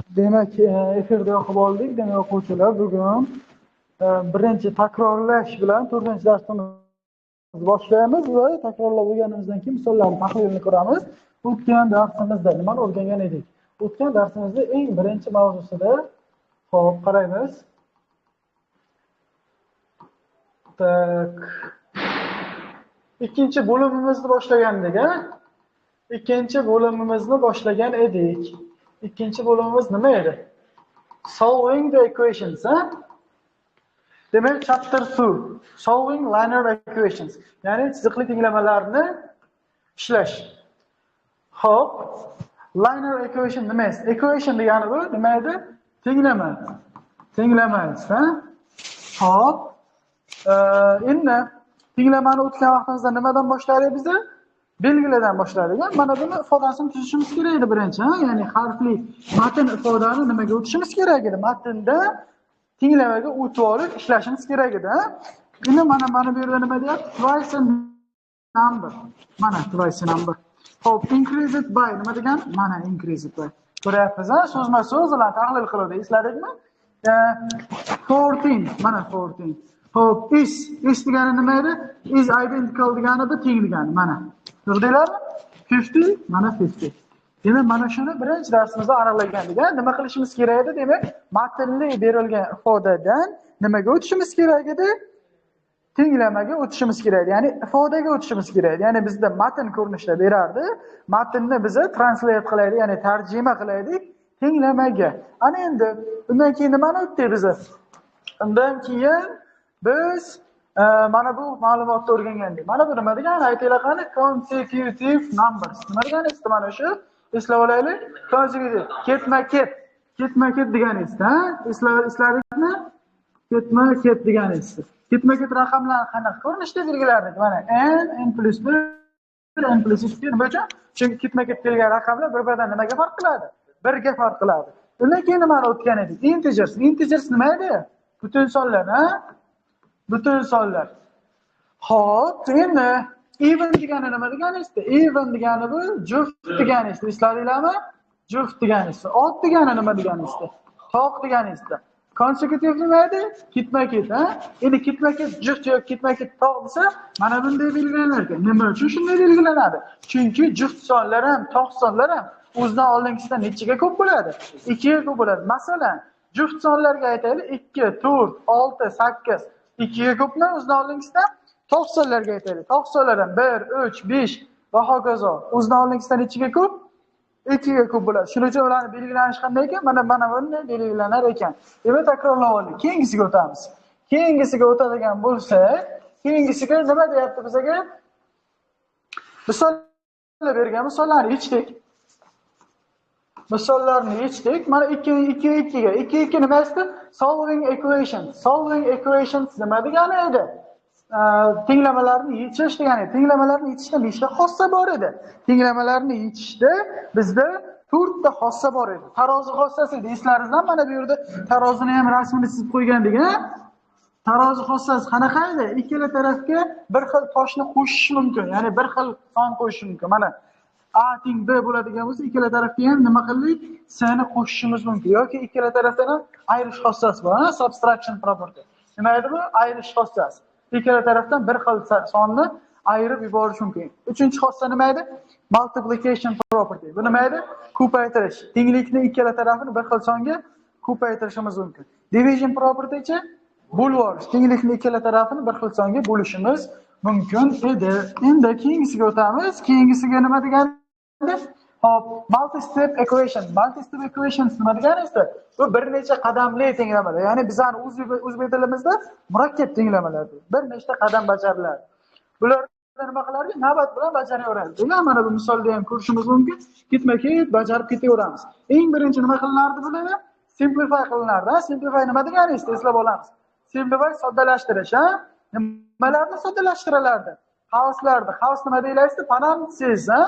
Demak, efirda yoqib oldik. Demak, o'quvchilar, bugun birinchi takrorlash bilan 4-darsimizni boshlaymiz va takrorlab bo'lganimizdan keyin misollarning tahlilini ko'ramiz. O'tgan darsimizda nimani o'rgangan edik? O'tgan darsimizda eng birinchi mavzusida, xo'p, qaraymiz. Tak. Ikkinchi bo'limimizni boshlagandik, a? Ikkinchi bo'limimizni boshlagan edik. Ikkinchi bo'limimiz nima edi? Solving the equations, ha? Demak, chapter 2, solving linear equations, ya'ni chiziqli tenglamalarni ishlash. Xo'p, linear equation nima edi? Equation degani bu nima edi? Tenglama. Tenglama, ha? Xo'p, endi tenglamani o'tgan vaqtimizda nimadan boshladik biz? Belgilardan boshladik. Mana buni ifodasini tuzishimiz kerak edi birinchi, ha? Ya'ni harfli matn ifodani nimaga o'tishimiz kerak edi? Matnda tenglamaga o'tib olib ishlashimiz kerak edi, ha? Endi mana bu yerda nima deyapti? Twice number. Mana twice number. Xo'p, increase it by nima degan? Mana increase it by. Ko'ryapmiz, ha? So'zma-so'z ular tahlil qiladi. Esladikmi? 14, mana 14. Xo'p, is degani nima edi? Is identical degani bu teng degani, mana. Ko'rdinglarmi? 50, mana 50. Demak, mana shuni birinchi darsimizda aniqlagandik. Nima qilishimiz kerak edi? Demak, matnli berilgan ifodadan nimaga o'tishimiz kerak edi? Tenglamaga o'tishimiz kerak edi. Ya'ni ifodaga o'tishimiz kerak edi. Ya'ni bizda matn ko'rinishida berardi. Matnni biz translate qilaydik, ya'ni tarjima qilaydik tenglamaga. Ana endi undan keyin nimani o'tdik biz? Undan keyin biz mana bu ma'lumotni o'rgangandik. Mana bu nima degani? Aytinglar qani? Consecutive numbers. Nima degani edi mana shu? Eslab olaylik. Consecutive, ketma-ket. Ketma-ket degani edi, ha? Esladingizmi? Ketma-ket degani edi. Ketma-ket raqamlar qanaqa ko'rinishda belgilardik? Mana n, n plus 1, n plus 2 nima uchun? Chunki ketma-ket kelgan raqamlar bir-biridan nimaga farq qiladi? Birga farq qiladi. Undan keyin nimani o'tgan edik? Integers. Integers nima edi? Butun sonlar, ha? Butun sonlar. Xo'p, endi even degani nima degani edi? Even degani bu juft degani edi. Esladinglarmi? Juft degani edi. Odd degani nima degani edi? Toq degani edi. Consecutive nima edi? Ketma-ket, ha? Endi ketma-ket juft yoki ketma-ket toq desa, mana bunday belgilanar ekan. Nima uchun shunday belgilanadi? Chunki juft sonlar ham, toq sonlar ham o'zidan oldingisidan nechiga ko'p bo'ladi? 2 ga ko'p bo'ladi. Masalan, juft sonlarga aytaylik 2, 4, 6, 8 2 ga ko'pmi o'zidan oldingisidan? Toq sonlarga aytaylik. Toq sonlardan 1, 3, 5 va hokazo. O'zidan oldingisidan nechiga ko'p? 2 ga ko'p bo'ladi. Shuning uchun ularning belgilanishi qanday ekan? Mana bunday belgilanar ekan. Demak, takrorlab oldik. Keyingisiga o'tamiz. Keyingisiga o'tadigan bo'lsak, keyingisiga nima deyapti bizga? Misollar bergan, misollarni yechdik. Misollarni yechdik. Mana 2 2 2 ga. 2 2 nima edi? Solving equations. Solving equations nima degani edi? Tenglamalarni yechish degani. Tenglamalarni yechishda nechta xossa bor edi? Tenglamalarni yechishda bizda 4 ta xossa bor edi. Tarozi xossasi edi. Eslaringizdan mana bu yerda tarozini ham rasmini chizib qo'ygandik, ha? Tarozi xossasi qanaqa edi? Ikkala tarafga bir xil toshni qo'shish mumkin, ya'ni bir xil son qo'shish mumkin. Mana A teng B bo'ladigan bo'lsa, ikkala tarafga ham nima qildik? S ni qo'shishimiz mumkin yoki ikkala tarafdan ham ayirish xossasi bor, ha? Subtraction property. Nima edi bu? Ayirish xossasi. Ikkala tarafdan bir xil sonni ayirib yuborish mumkin. Uchinchi xossa nima edi? Multiplication property. Bu nima edi? Ko'paytirish. Tenglikni ikkala tarafini bir xil songa ko'paytirishimiz mumkin. Division property-chi bo'lib olish. Tenglikni ikkala tarafini bir xil songa bo'lishimiz mumkin edi. Endi keyingisiga o'tamiz. Keyingisiga nima degani? Hop, multi-step equation. Multi-step equations nima degani edi? Bu bir necha qadamli tenglamalar. Ya'ni bizning o'zbek tilimizda murakkab tenglamalar. Bir nechta qadam bajariladi. Bular nima qilardi? Navbat bilan bajaraveradi. Demak, mana bu misolda ham ko'rishimiz mumkin. Ketma-ket bajarib ketaveramiz. Eng birinchi nima qilinardi bularda? Simplify qilinardi. Simplify nima degani edi? Eslab olamiz. Simplify soddalashtirish, ha? Nimalarni soddalashtirilardi? Qavslarni. Qavs nima deyilardi? Paransiz, ha?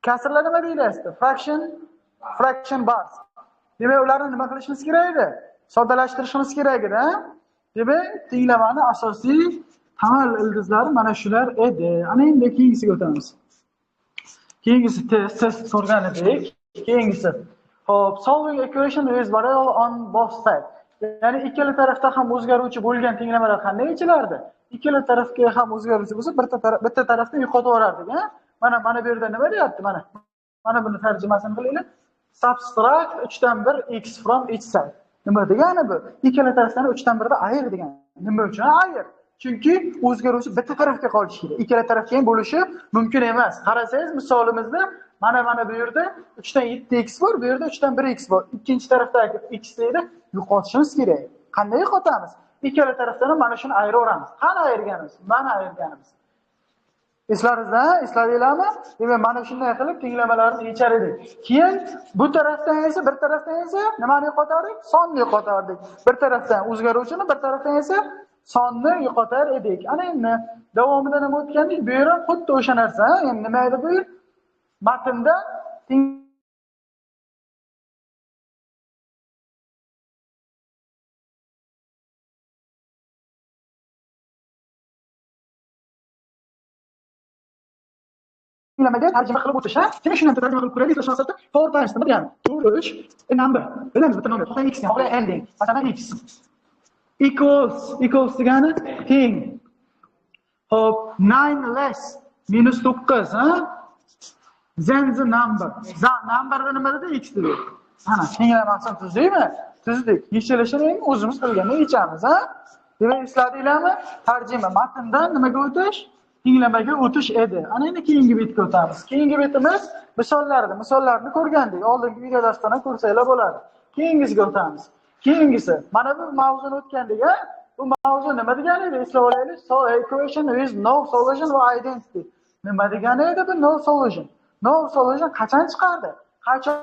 Kasrlar nima deyilardi? Fraction, fraction bars. Demak, ularni nima qilishimiz kerak edi? Soddalashtirishimiz kerak edi, ha? Demak, tenglamani asosiy tamal ildizlari mana shular edi. Ana endi keyingisiga o'tamiz. Keyingisi test ko'rgan edik. Keyingisi Xo'p, solving equation with variable on both sides. Ya'ni ikkala tarafda ham o'zgaruvchi bo'lgan tenglamalar qanday yechilardi? Ikkala tarafga ham o'zgaruvchi bo'lsa, bitta tarafni yo'qotib yuborardik, ha? Mana bu yerda nima deyapti? Mana buni tarjimasini qilaylik. Subtract 1/3 x from each side. Nima degani bu? Ikkala tarafdan 1/3 da ayir degani. Nima uchun ayir? Chunki o'zgaruvchi bitta tarafga qolishi kerak. Ikkala tarafga ham bo'lishi mumkin emas. Qarasangiz misolimizda mana bu yerda 3/7 x bor, bu yerda 1/3 x bor. Ikkinchi tarafdagi x ni yo'qotishimiz kerak. Qanday yo'qotamiz? Ikkala tarafdan ham mana shuni ayiraveramiz. Qani ayirganimiz? Mana ayirganimiz. Eslaringizda, esladinglarmi? Demak, mana shunday qilib tenglamalarni yechar edik. Keyin bu tarafdan esa, bir tarafdan esa nimani yo'qotardik? Sonni yo'qotardik. Bir tarafdan o'zgaruvchini, bir tarafdan esa sonni yo'qotar edik. Ana endi davomida nima o'tgandik? Bu yer ham xuddi o'sha narsa. Endi nima edi bu yer? Matnda tenglamaga tarjima qilib o'tish, ha? Demak, shuni tarjima qilib ko'raylik, eslash maqsadida 4 times nima degani? 4 3 number. Bilamiz, bitta nomer. Xohlang x, xohlang n deng. Masalan x equals degani teng. Xo'p, 9 less minus 9, ha? Then the number. The numberda nima dedi? X dedi. Ana, tenglamasini tuzdikmi? Tuzdik. Yechilishini endi o'zimiz qilganda yechamiz, ha? Demak, esladinglarmi? Tarjima matndan nimaga o'tish? Tenglamaga o'tish edi. Ana endi keyingi betga o'tamiz. Keyingi betimiz misollardi. Misollarni ko'rgandik. Oldingi video darsdan ham ko'rsanglar bo'ladi. Keyingisiga o'tamiz. Keyingisi, mana bu mavzuni o'tgandik, ha? Bu mavzu nima degani edi? Eslab olaylik. So equation with no solution va identity. Nima degani edi bu no solution? No solution qachon chiqardi? Qachon?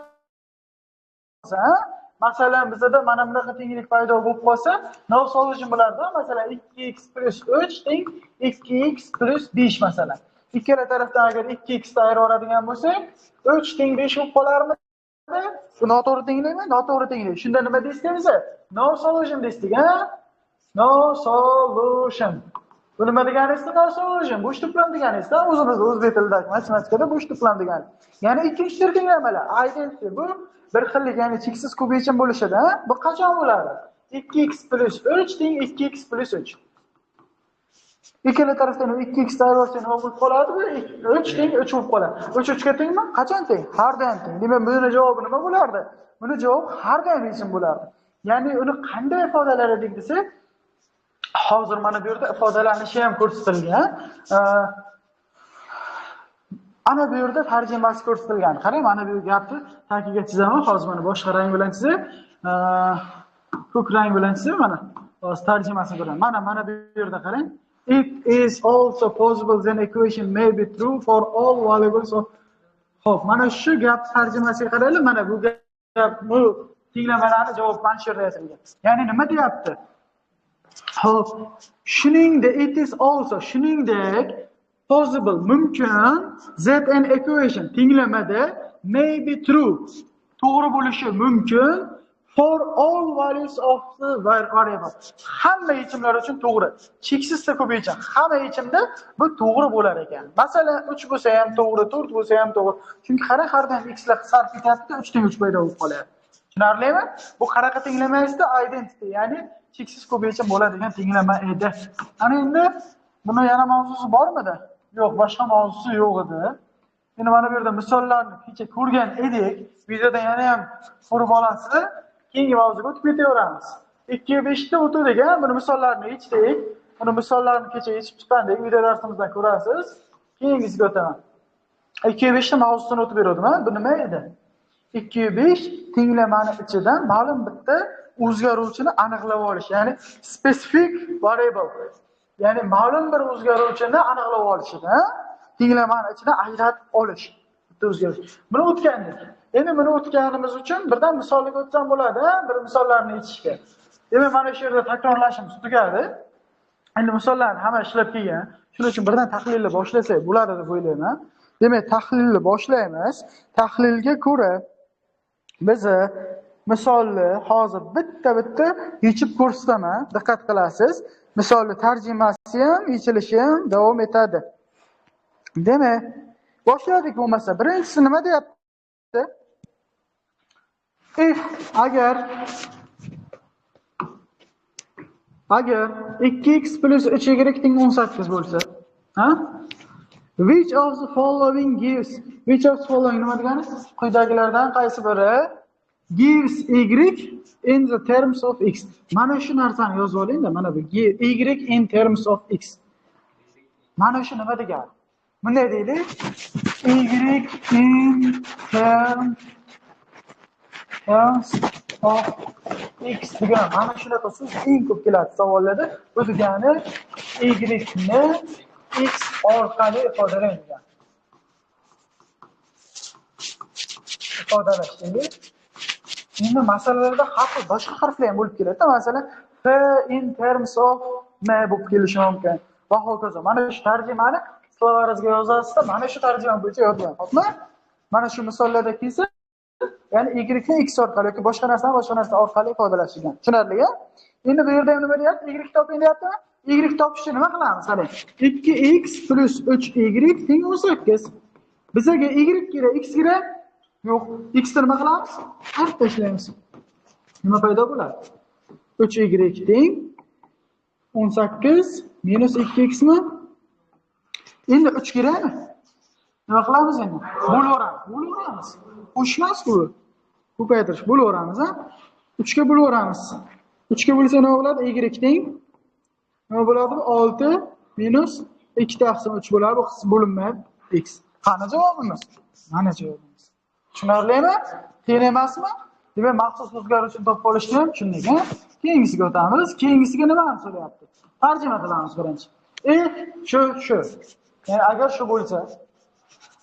Masalan, bizda mana bunaqa tenglik paydo bo'lib qolsa, no solution bo'lardi. Masalan, 2x + 3 teng 2x + 5 masalan. Ikkala tarafdan agar 2x ni ayirib oladigan bo'lsak, 3 teng 5 bo'lib qolarmidi? Bu noto'g'ri tenglikmi? Noto'g'ri tenglik. Shunda nima deysiz biza? No solution dedik, ha? No solution. Bu nima degani esa no solution, bo'sh to'plam degani esa, o'zimizda o'zbek tilidagi matematikada bo'sh to'plam degani. Ya'ni ikkinchi tur tenglamalar, identity bu bir xillik, ya'ni cheksiz ko'p yechim bo'lishadi, ha? Bu qachon bo'ladi? 2x + 3 teng 2x + 3. Ikkala tarafdan 2x ni ayirsa nima bo'lib qoladi? Bu 3 teng 3 bo'lib qoladi. 3 3 ga tengmi? Qachon teng? Har doim teng. Demak, buni javobi nima bo'lardi? Buni javobi har doim yechim bo'lardi. Ya'ni uni qanday ifodalar edik desak, hozir mana bu yerda ifodalanishi ham ko'rsatilgan. Ana bu yerda tarjimasi ko'rsatilgan. Qarang, mana bu gapni tagiga chizaman. Hozir mana boshqa rang bilan chizib, ko'k rang bilan chizib, mana hozir tarjimasini ko'raman. Mana bu yerda qarang. It is also possible then equation may be true for all variables of. Xo'p, mana shu gap tarjimasiga qaraylik. Mana bu gap, bu tenglamalarni javob mana shu yerda yozilgan. Ya'ni nima deyapti? Xo'p, shuningdek it is also shuningdek possible mumkin that an equation tenglamada may be true to'g'ri bo'lishi mumkin for all values of the variable. Hamma yechimlar uchun to'g'ri. Cheksizda ko'p yechim. Hamma yechimda bu to'g'ri bo'lar ekan. Masalan, 3 bo'lsa ham to'g'ri, 4 bo'lsa ham to'g'ri. Chunki har doim x lar sarf etyapti, 3 teng 3 paydo bo'lib qolyapti. Tushunarlimi? Bu qanaqa tenglama esa identity, ya'ni cheksiz ko'p yechim bo'ladigan tenglama edi. Ana endi buni yana mavzusi bormidi? Yo'q, boshqa mavzusi yo'q edi. Endi mana bu yerda misollarni kecha ko'rgan edik. Videoda yana ham ko'rib olasiz. Keyingi mavzuga o'tib ketaveramiz. 2 5 ta o'tdik, ha? Buni misollarni yechdik. Buni misollarni kecha yechib chiqqandik. Video darsimizdan ko'rasiz. Keyingisiga o'taman. 2 5 ta mavzusini o'tib berdim, ha? Bu nima edi? 2 5 tenglamani ichidan ma'lum bitta o'zgaruvchini aniqlab olish, ya'ni specific variable. Ya'ni ma'lum bir o'zgaruvchini aniqlab olish, ha? Tenglamani ichidan ajratib olish. Bitta o'zgaruvchi. Buni o'tgandik. Endi buni o'tganimiz uchun birdan misolga o'tsam bo'ladi, bir misollarni yechishga. Demak, mana shu yerda takrorlashimiz tugadi. Endi misollarni hamma ishlab kelgan. Shuning uchun birdan tahlilni boshlasak bo'ladi deb o'ylayman. Demak, tahlilni boshlaymiz. Tahlilga ko'ra biz misolni hozir bitta-bitta yechib ko'rsataman. Diqqat qilasiz. Misolni tarjimasi ham, yechilishi ham davom etadi. Demak, boshladik bo'lmasa. Birinchisi nima deyapti? If agar 2x plus 3y teng 18 bo'lsa, ha? Which of the following gives, which of the following nima degani? Quyidagilardan qaysi biri gives y in the terms of x. Mana shu narsani yozib oling-da, mana bu y in terms of x. Mana shu nima degani? Bunday deylik, y in terms of x degan mana shunaqa so'z eng ko'p keladi savollarda. Bu degani y ni x orqali ifodalaydigan. Ifodalash deylik. Endi masalalarda har xil boshqa harflar ham bo'lib keladi-da. Masalan, p in terms of m bo'lib kelishi mumkin va hokazo. Mana shu tarjimani slovaringizga yozasizda, mana shu tarjima bo'yicha yozgan, xo'pmi? Mana shu misollarda kelsa, ya'ni y ni x orqali yoki boshqa narsani boshqa narsa orqali ifodalash degan. Tushunarli-ya? Endi bu yerda ham nima deyapti? Y toping deyaptimi? Y topish uchun nima qilamiz? Qarang. 2x plus 3y teng 18. Bizga y kerak, x kerak? Yo'q. X ni nima qilamiz? Harf tashlaymiz. Nima paydo bo'ladi? 3y teng 18 minus 2x mi? Endi 3 kerakmi? Nima qilamiz endi? Bo'laveramiz. Bo'laveramiz. Qo'shmas bu. Ko'paytirish bo'laveramiz, ha? 3 ga bo'laveramiz. 3 ga bo'lsa nima bo'ladi? Y teng nima bo'ladi? 6 minus 2 taqsim 3 bo'ladi. Bu qism bo'linmaydi x. Qani javobimiz? Mana javobimiz. Tushunarlimi? Qiyin emasmi? Demak, maxsus so'zlar uchun topib olishni ham tushundik, ha? Keyingisiga o'tamiz. Keyingisiga nimani so'rayapti? Tarjima qilamiz birinchi. If shu. Ya'ni agar shu bo'lsa,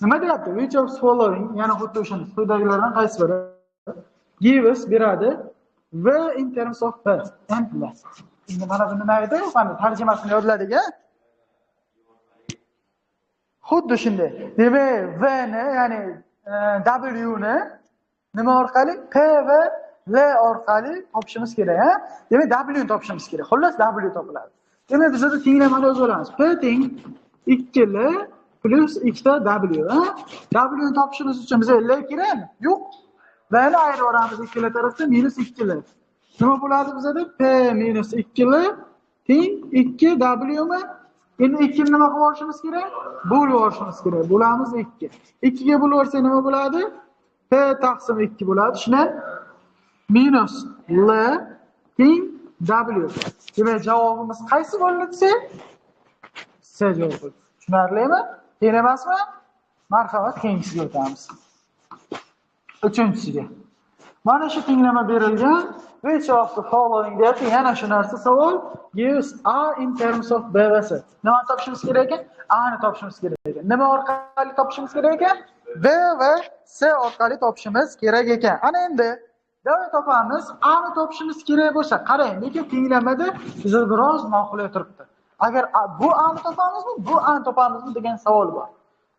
nima deyapti? Which of the following, ya'ni xuddi o'shani quyidagilardan qaysi biri gives beradi v in terms of p and l. Endi mana bu nima edi? Mana tarjimasini yodladik, a? Xuddi shunday. Demak, v ni, ya'ni w ni nima orqali? P va L orqali topishimiz kerak, ha? Demak, W ni topishimiz kerak. Xullas, W topiladi. Demak, biz burada tenglamani yozib olamiz. P teng 2L plus 2 ta W, ha? W ni topishimiz uchun bizga L kerakmi? Yo'q. V ni ayirib yuboramiz ikkala tarafda minus 2L. Nima bo'ladi bizada? P minus 2L teng 2 W mi? Endi 2 ni nima qilib olishimiz kerak? Bo'lib olishimiz kerak. Bo'lamiz 2. 2 ga bo'lib olsak nima bo'ladi? P taqsim 2 bo'ladi. Shundan minus L teng W. Demak, javobimiz qaysi bo'ldi desa? C javob bo'ldi. Tushunarlimi? Qiyin emasmi? Marhamat, keyingisiga o'tamiz. Uchinchisiga. Mana shu tenglama berilgan. Which of the following deyapti. Yana shu narsa savol. Gives A in terms of B va C. Nima topishimiz kerak ekan? A ni topishimiz kerak ekan. Nima orqali topishimiz kerak ekan? B va C orqali topishimiz kerak ekan. Ana endi davra topamiz. A ni topishimiz kerak bo'lsa, qarang, lekin tenglamada bizda biroz noqulay turibdi. Agar bu A ni topamizmi, bu A ni topamizmi degan savol bor.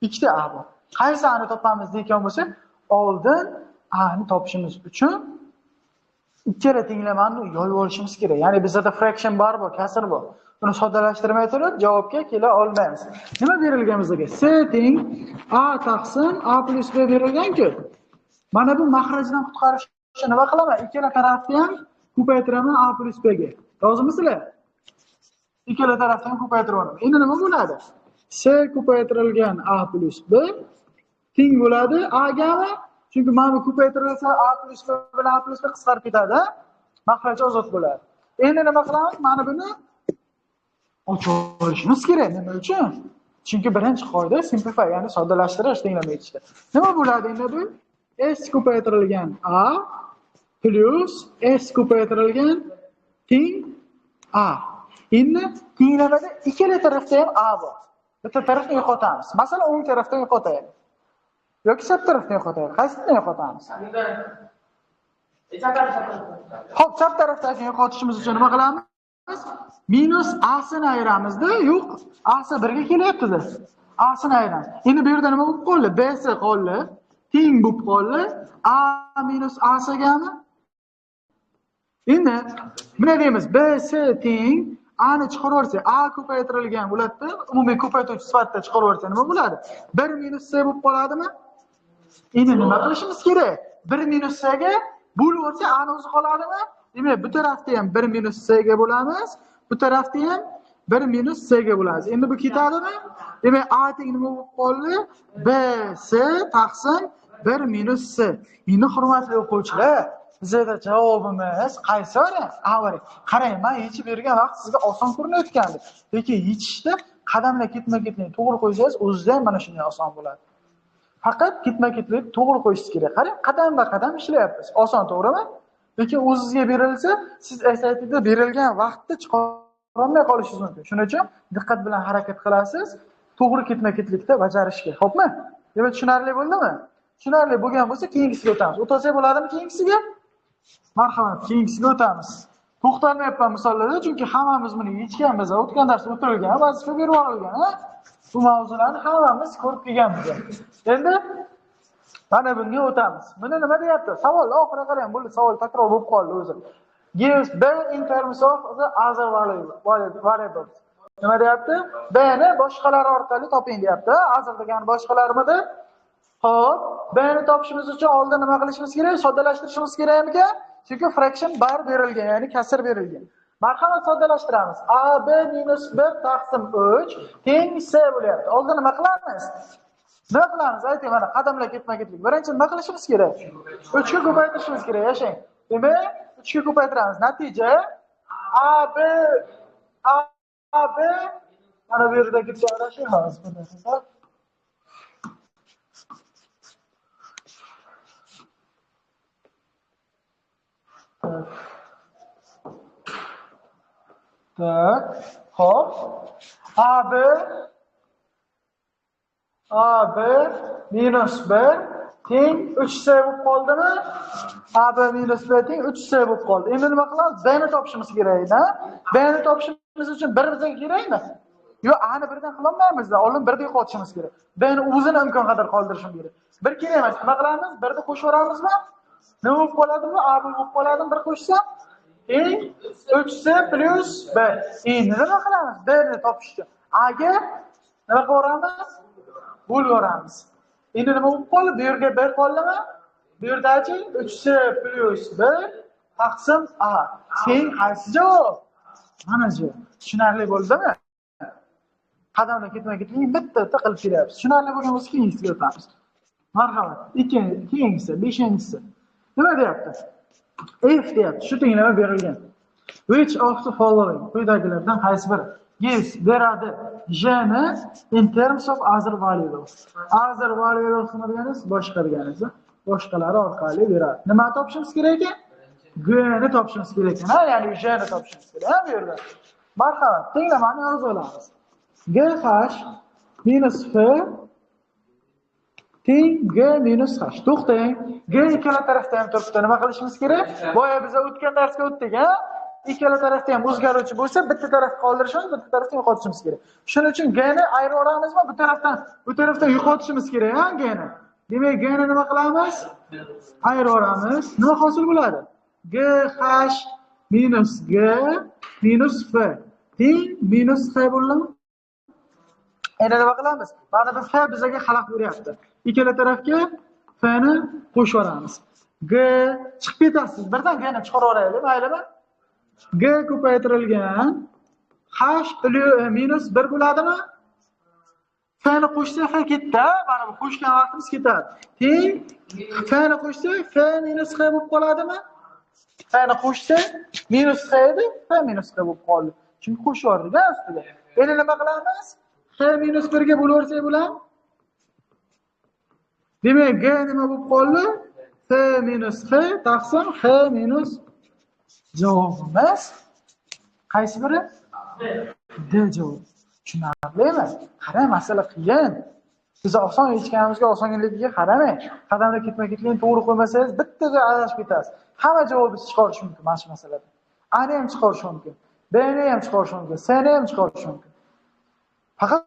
Ikkita A bor. Qaysi A ni topamiz degan bo'lsa, oldin A ni topishimiz uchun ikkala tenglamani yoyib olishimiz kerak. Ya'ni bizda fraction bor, kasr bor. Buni soddalashtirmay turib javobga kela olmaymiz. Nima berilgan bizga? C teng A taqsim A plus B berilgan-ku. Mana bu mahrajdan qutqarish uchun nima qilaman? Ikkala tarafni ham ko'paytiraman A plus B ga. Rozimisizlar? Ikkala tarafni ham ko'paytirib olaman. Endi nima bo'ladi? C ko'paytirilgan A plus B teng bo'ladi A gami? Chunki mana bu ko'paytirilsa A plus B bilan A plus B qisqarib ketadi, mahraj ozod bo'ladi. Endi nima qilamiz? Mana buni ochib olishimiz kerak. Nima uchun? Chunki birinchi qoida simplify, ya'ni soddalashtirish tenglama yechishda. Nima bo'ladi endi bu? S ko'paytirilgan A plus S ko'paytirilgan teng A. Endi tenglamada ikkala tarafda ham A bor. Bitta tarafni yo'qotamiz. Masalan, o'ng tarafdan yo'qotaylik. Yoki chap tarafdan yo'qotaylik. Qaysini yo'qotamiz? Xo'p, chap tarafdagini yo'qotishimiz uchun nima qilamiz? Minus A-sini ayiramiz-da. Yo'q, A-si birga kelyapti-da. A-sini ayiramiz. Endi bu yerda nima bo'lib qoldi? B-si qoldi, teng bo'lib qoldi. A minus A-sigami? Endi nima deymiz? B C teng A ni chiqarib yuborsak, A ko'paytirilgan bo'ladi-da, umumiy ko'paytiruvchi sifatida chiqarib yuborsak nima bo'ladi? 1 minus C bo'lib qoladimi? Endi nima qilishimiz kerak? 1 minus C ga Bo'lib olsa a ni o'zi qoladimi? Demak, bu tarafda ham 1 minus c ga bo'lamiz, bu tarafda ham 1 minus c ga bo'lamiz. Endi bu ketadimi? Demak, a teng nima bo'lib qoldi? B c taqsim 1 minus c. Endi hurmatli o'quvchilar, bizda javobimiz qaysi variant? A variant. Qarang, men yechib bergan vaqt sizga oson ko'rinayotgandi. Lekin yechishda qadamlar ketma-ketlik to'g'ri qo'ysangiz, o'zida ham mana shunday oson bo'ladi. Faqat ketma-ketlik to'g'ri qo'yishingiz kerak. Qarang, qadam-ba-qadam ishlayapmiz. Oson, to'g'rimi? Lekin o'zizga berilsa, siz SATda berilgan vaqtda chiqarolmay qolishingiz mumkin. Shuning uchun diqqat bilan harakat qilasiz, to'g'ri ketma-ketlikda bajarishga. Xo'pmi? Demak, tushunarli bo'ldimi? Tushunarli bo'lgan bo'lsa, keyingisiga o'tamiz. O'tsak bo'ladimi keyingisiga? Marhamat, keyingisiga o'tamiz. To'xtalmayapman misollarda, chunki hammamiz buni yechganmiz, o'tgan darsda o'tilgan, vazifa berib yuborilgan, ha? Bu mavzularni hammamiz ko'rib kelganmiz. Endi mana bunga o'tamiz. Buni nima deyapti? Savol oxiriga qarang, bo'ldi, savol takror bo'lib qoldi o'zi. Gives B in terms of the other variables. Nima deyapti? B ni boshqalar orqali toping deyapti. Other degani boshqalarmidi? Xo'p, B ni topishimiz uchun oldin nima qilishimiz kerak? Soddalashtirishimiz kerakmikan? Chunki fraction bar berilgan, ya'ni kasr berilgan. Marhamat, soddalashtiramiz. A B minus 1 taqsim 3 teng C bo'lyapti. Oldin nima qilamiz? Nima qilamiz? Ayting, mana qadamlar ketma-ketlik. Birinchi nima qilishimiz kerak? 3 ga ko'paytirishimiz kerak, yashang. Demak, 3 ga ko'paytiramiz. Natija A B mana bu yerda ketsa adashing hozir. Tak, hop. A B minus 1 teng 3C bo'lib qoldimi? A B minus 1 teng 3C bo'lib qoldi. Endi nima qilamiz? B ni topishimiz kerak edi. B ni topishimiz uchun 1 bizga kerakmi? Yo'q, A ni birdan qila olmaymiz. Oldin 1 ni yo'qotishimiz kerak. B ni o'zini imkon qadar qoldirishimiz kerak. 1 kerak emas. Nima qilamiz? 1 ni qo'shib yuboramizmi? Nima bo'lib qoladimi? A bo'lib qoladimi? 1 qo'shsa teng 3C plus B. Endi nima qilamiz? B ni topish uchun A ga nima qilamiz? Bo'lib yuboramiz. Endi nima bo'lib qoldi? Bu yerga 1 qoldimi? Bu yerdachi 3C plus 1 taqsim A. Teng qaysi javob? Mana javob. Tushunarli bo'ldimi? Qadamlar ketma-ketlik bitta-bitta qilib kelyapmiz. Tushunarli bo'lgan bo'lsa keyingisiga o'tamiz. Marhamat. Keyingisi, beshinchisi. Nima deyapti? F deyapti. Shu tenglama berilgan. Which of the following? Quyidagilardan qaysi biri? Gives beradi J ni in terms of other variables. Other variables nima deganingiz? Boshqa deganingiz. Boshqalari orqali beradi. Nima topishimiz kerak ekan? G ni topishimiz kerak ekan, ha? Ya'ni J ni topishimiz kerak, ha, bu yerda. Marhamat, tenglamani yozib olamiz. G h minus F teng G minus H. To'xtang. G ikkala tarafda ham turibdi. Nima qilishimiz kerak? Boya biz o'tgan darsga o'tdik, ha? Ikkala tarafda ham o'zgaruvchi bo'lsa, bitta tarafni qoldirishimiz, bitta tarafni yo'qotishimiz kerak. Shuning uchun G ni ayirib yuboramizmi? Bu tarafdan, bu tarafdan yo'qotishimiz kerak, ha, G ni. Demak, G ni nima qilamiz? Ayirib yuboramiz. Nima hosil bo'ladi? G h minus G minus F teng minus H bo'ladimi? Endi nima qilamiz? Mana bu F bizga xalaqit beryapti. Ikkala tarafga F ni qo'shib yuboramiz. G chiqib ketasiz. Birdan G ni chiqarib yuboraylik, maylimi? G ko'paytirilgan H minus 1 bo'ladimi? F ni qo'shsa F ketdi. Mana bu qo'shgan vaqtimiz ketadi. Teng F ni qo'shsa F minus H bo'lib qoladimi? F ni qo'shsa minus H edi, F minus H bo'lib qoldi. Chunki qo'shib yubordik ustiga. Endi nima qilamiz? H minus 1 ga bo'laversak bo'ladimi? Demak, G nima bo'lib qoldi? F minus H taqsim H minus javobimiz qaysi biri? D javob. Tushunarlimi? Qarang, masala qiyin. Biz oson yechganimizga osonligiga qaramang. Qadamni ketma-ketlikni to'g'ri qo'ymasangiz, bittaga adashib ketasiz. Hamma javobni chiqarish mumkin mana shu masalada. A ni ham chiqarish mumkin, B ni ham chiqarish mumkin, C ni ham chiqarish mumkin. Faqat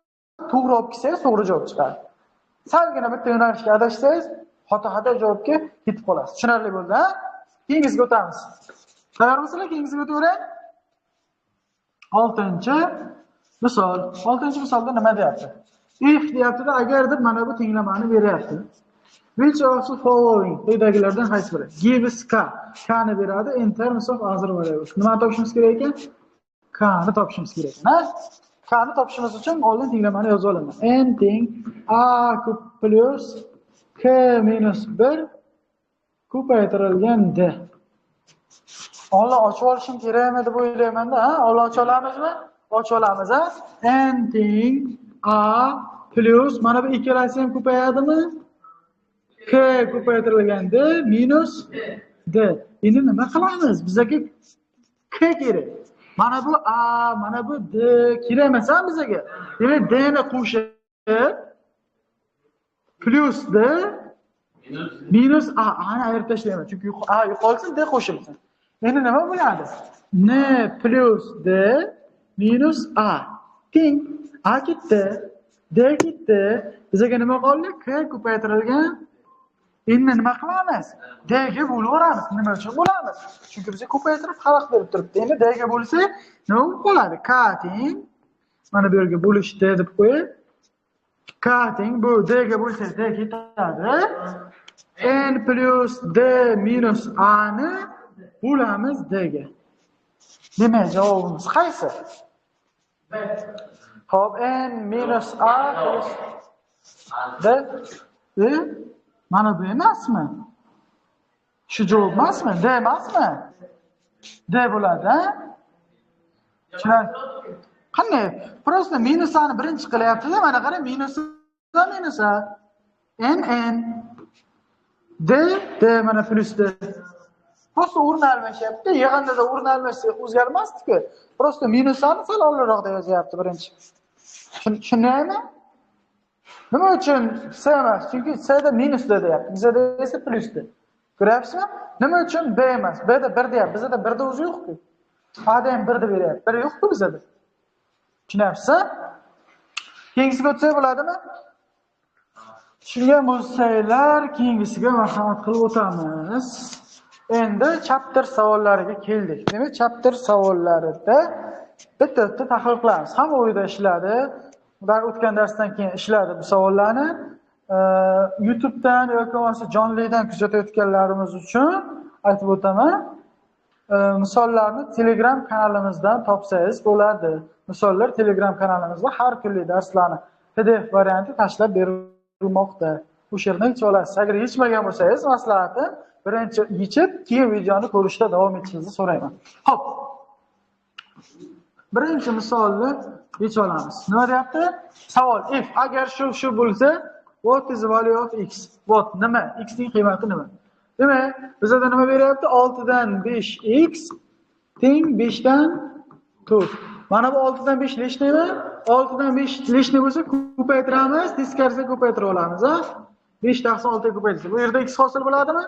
to'g'ri olib kelsangiz, to'g'ri javob chiqadi. Salgina bitta yo'nalishga adashsangiz, xato javobga ketib qolasiz. Tushunarli bo'ldi, ha? Keyingisiga o'tamiz. Tayyormisizlar? Keyingisiga o'taveray. 6-misol. 6-misolda nima deyapti? If deyapti-da, agar deb mana bu tenglamani beryapti. Which of the following quyidagilardan qaysi biri gives k, k ni beradi in terms of other variables. Nimani topishimiz kerak ekan? K ni topishimiz kerak ekan, ha? K ni topishimiz uchun oldin tenglamani yozib olaman. N teng a kub plus k minus 1 ko'paytirilgan d. Oldin ochib olishim kerakmi deb o'ylayman-da, ha? Oldin ocha olamizmi? Ocha olamiz, ha? N teng a plus mana bu ikkalasi ham ko'payadimi? K ko'paytirilgan d minus d. Endi nima qilamiz? Bizga k kerak. Mana bu a, mana bu d kerak emas bizga. Demak, d ni qo'shib plus d minus a, a ni ayirib tashlayman, chunki a yo'qolsin, d qo'shilsin. Endi nima bo'ladi? N plus d minus a teng a ketdi, d ketdi. Bizga nima qoldi? K ko'paytirilgan. Endi nima qilamiz? D ga bo'laveramiz. Nima uchun bo'lamiz? Chunki bizga ko'paytirib xalaq berib turibdi. Endi d ga bo'lsa, nima bo'lib qoladi? K teng mana bu yerga bo'lish d deb qo'yib, K teng bu d ga bo'lsa d ketadi. N plus d minus a ni bo'lamiz d ga. Demak, javobimiz qaysi? Xo'p, n minus a plus d. Mana bu emasmi? Shu javob emasmi? D emasmi? D bo'ladi, ha? Qanday? Prosta minuslarni birinchi qilyapti-da, mana qarang, minus a minus a. N n d d mana plus d. Prosta o'rin almashyapti. Yig'indida o'rin almashsa o'zgarmasdi-ku. Prosta minuslarni sal oldinroqda yozyapti birinchi. Tushundingmi? Nima uchun C emas? Chunki C da minus d deyapti. Bizda esa plus d. Ko'ryapsizmi? Nima uchun B emas? B da 1 deyapti. Bizda 1 da o'zi yo'q-ku. A da ham 1 deb beryapti. 1 yo'q-ku bizda. Tushunyapsiz? Keyingisiga o'tsak bo'ladimi? Tushungan bo'lsanglar, keyingisiga marhamat qilib o'tamiz. Endi chapter savollariga keldik. Demak, chapter savollarida bitta-bitta tahlil qilamiz. Hamma uyda ishladi. Ular o'tgan darsdan keyin ishladi bu savollarni. YouTube'dan yoki bo'lmasa jonlidan kuzatayotganlarimiz uchun aytib o'taman. Misollarni Telegram kanalimizdan topsangiz bo'ladi. Misollar Telegram kanalimizda har kunlik darslarni PDF varianti tashlab berilmoqda. O'sha yerdan yechib olasiz. Agar yechmagan bo'lsangiz, maslahatim birinchi yechib, keyin videoni ko'rishda davom etishingizni so'rayman. Xo'p. Birinchi misolni yechib olamiz. Nima deyapti? Savol if agar shu bo'lsa, what is the value of x? What nima? X ning qiymati nima? Demak, bizda nima beryapti? 6 dan 5x teng 5 dan 4. Mana bu 6 dan 5 lishnimi? 6 dan 5 lishni bo'lsa ko'paytiramiz, teskarisiga ko'paytira olamiz, ha? 5 taqsim 6 ga ko'paytirsa, bu yerda x hosil bo'ladimi?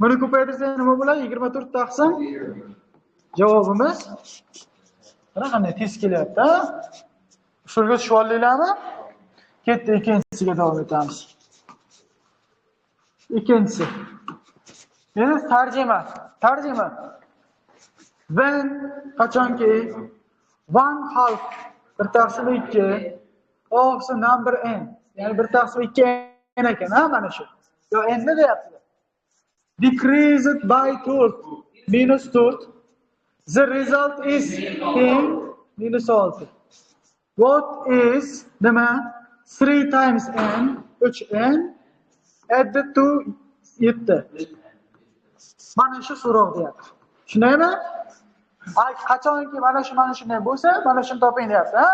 Buni ko'paytirsa nima bo'ladi? 24 taqsim. Javobimiz mana qanday tez kelyapti, ha? Usulga tushib oldinglarmi? Ketdi, ikkinchisiga davom etamiz. Ikkinchisi. Endi tarjima. Tarjima. When qachonki 1/2 1 taqsim 2 of the number n, ya'ni 1 taqsim 2 n ekan, ha, mana shu. Yo, n nima deyapti? Decreased by 4 minus 4. The result is 10 minus 6. What is nima? 3 times n 3n added to 7. Mana shu so'roq deyapti. Tushundingmi? Qachonki mana shu mana shunday bo'lsa, mana shuni toping deyapti, ha?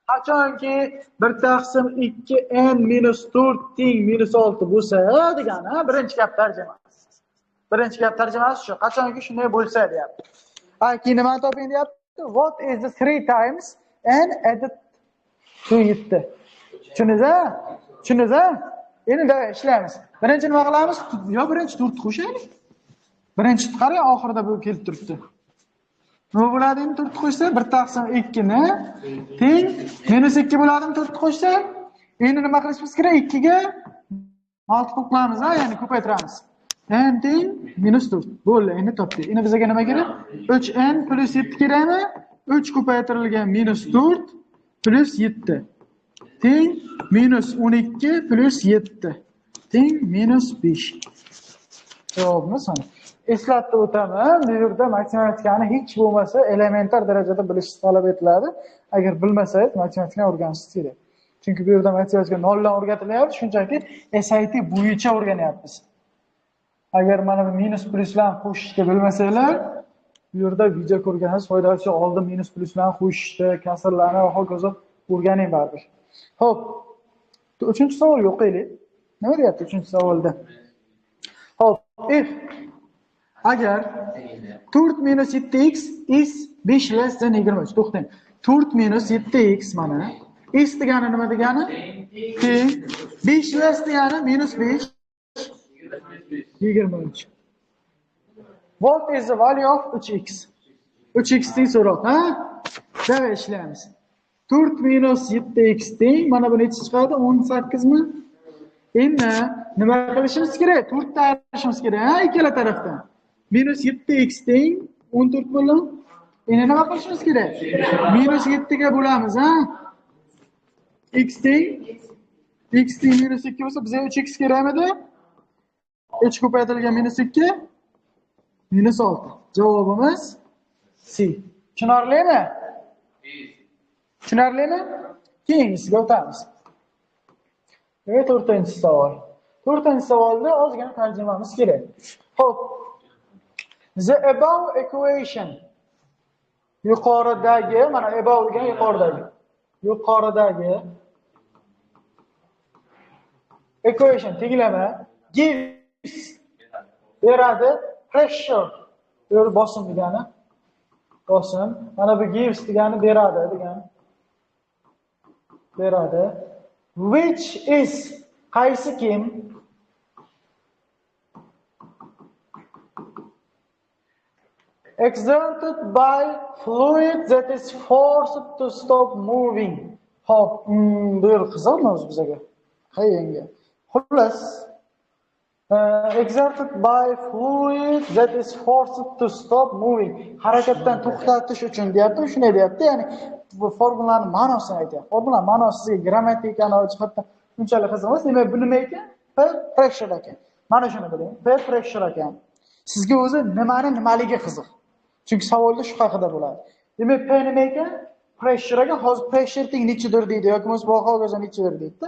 Qachonki 1 taqsim 2 n minus 4 teng minus 6 bo'lsa degani, ha? Birinchi gap tarjimasi. Birinchi gap tarjimasi shu. Qachonki shunday bo'lsa deyapti. Ha, keyin nimani toping deyapti? What is the 3 times n added to 7? Tushundingiz-a? Tushundingiz-a? Endi ishlaymiz. Birinchi nima qilamiz? Yo birinchi 4 ni qo'shaylik. Birinchi qarang, oxirida bu kelib turibdi. Nima bo'ladi endi 4 qo'shsa? 1 taqsim 2 ni teng minus 2 bo'ladimi 4 qo'shsa? Endi nima qilishimiz kerak? 2 ga multiple qilamiz, ha, ya'ni ko'paytiramiz. N teng minus 4. Bo'ldi, endi topdik. Endi bizga nima kerak? 3n plus 7 kerakmi? 3 ko'paytirilgan minus 4 plus 7 teng minus 12 plus 7. Teng minus 5. Javobimiz mana. Eslatib o'taman, bu yerda matematikani hech bo'lmasa elementar darajada bilish talab etiladi. Agar bilmasangiz, matematikani o'rganishingiz kerak. Chunki bu yerda matematika noldan o'rgatilyapti, shunchaki SAT bo'yicha o'rganyapmiz. Agar mana bu minus pluslarni qo'shishni bilmasanglar, bu yerda video ko'rganingiz foydasi yo'q. Oldin minus pluslarni qo'shishni, kasrlarni va hokazo o'rganing baribir. Xo'p, 3-savolga o'qiylik. Nima deyapti 3-savolda? Xo'p, if agar 4 minus 7x is 5 less than 23. To'xtang. 4 minus 7x mana. Is degani nima degani? Teng. 5 less degani minus 5 23. What is the value of 3x? 3x teng so'roq, ha? Davay ishlaymiz. 4 minus 7x teng, mana bu necha chiqadi? 18 mi? Endi nima qilishimiz kerak? 4 ta ayirishimiz kerak, ha, ikkala tarafdan. Minus 7x teng 14 bo'ldi. Endi nima qilishimiz kerak? Minus 7 ga bo'lamiz, ha? X teng x teng minus 2 bo'lsa, bizga 3x kerakmidi? 3 ko'paytirilgan minus 2 minus 6. Javobimiz C. Tushunarlimi? Tushunarlimi? Keyingisiga o'tamiz. Demak, 4-savol. 4-savolda ozgina tarjimamiz kerak. Xo'p. The above equation. Yuqoridagi, mana above degan yuqoridagi. Yuqoridagi equation tenglama gives beradi pressure. Bu yer bosim degani. Bosim. Mana bu gives degani beradi degani. Beradi. Which is qaysi kim? Exerted by fluid that is forced to stop moving. Hop, bu yer qiziqmi o'zi bizga? Qayerga? Xullas, exerted by fluid that is forced to stop moving. Harakatdan to'xtatish uchun deyapti, shunday deyapti. Ya'ni bu formulaning ma'nosini aytyapti. Formula ma'nosi sizga grammatikani jihatdan unchalik qiziq emas. Demak, bu nima ekan? P pressure ekan. Mana shuni biling. P pressure ekan. Sizga o'zi nimani nimaligi qiziq. Chunki savolda shu haqida bo'ladi. Demak, P nima ekan? Pressure ekan. Hozir pressure teng nechidir deydi yoki bo'lmasa hokazo nechidir deydi.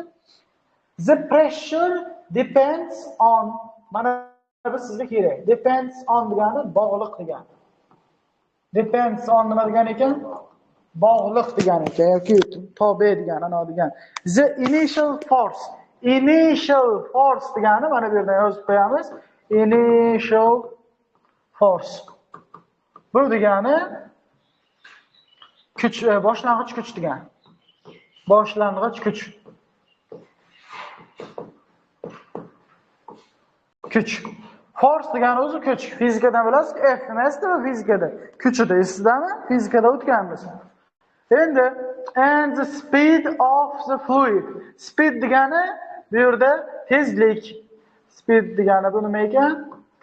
The pressure depends on, mana bu sizga kerak. Depends on degani bog'liq degani. Depends on nima degani ekan? Bog'liq degani ekan yoki tobe degani, ana degani. The initial force. Initial force degani mana bu yerdan yozib qo'yamiz. Initial force. Bu degani kuch, boshlang'ich kuch degani. Boshlang'ich kuch. Kuch. Force degani o'zi kuch. Fizikadan bilasiz, F emasdi bu fizikada. Kuch edi, esingizmi? Fizikada o'tganmiz. Endi and the speed of the fluid. Speed degani bu yerda tezlik. Speed degani bu nima ekan?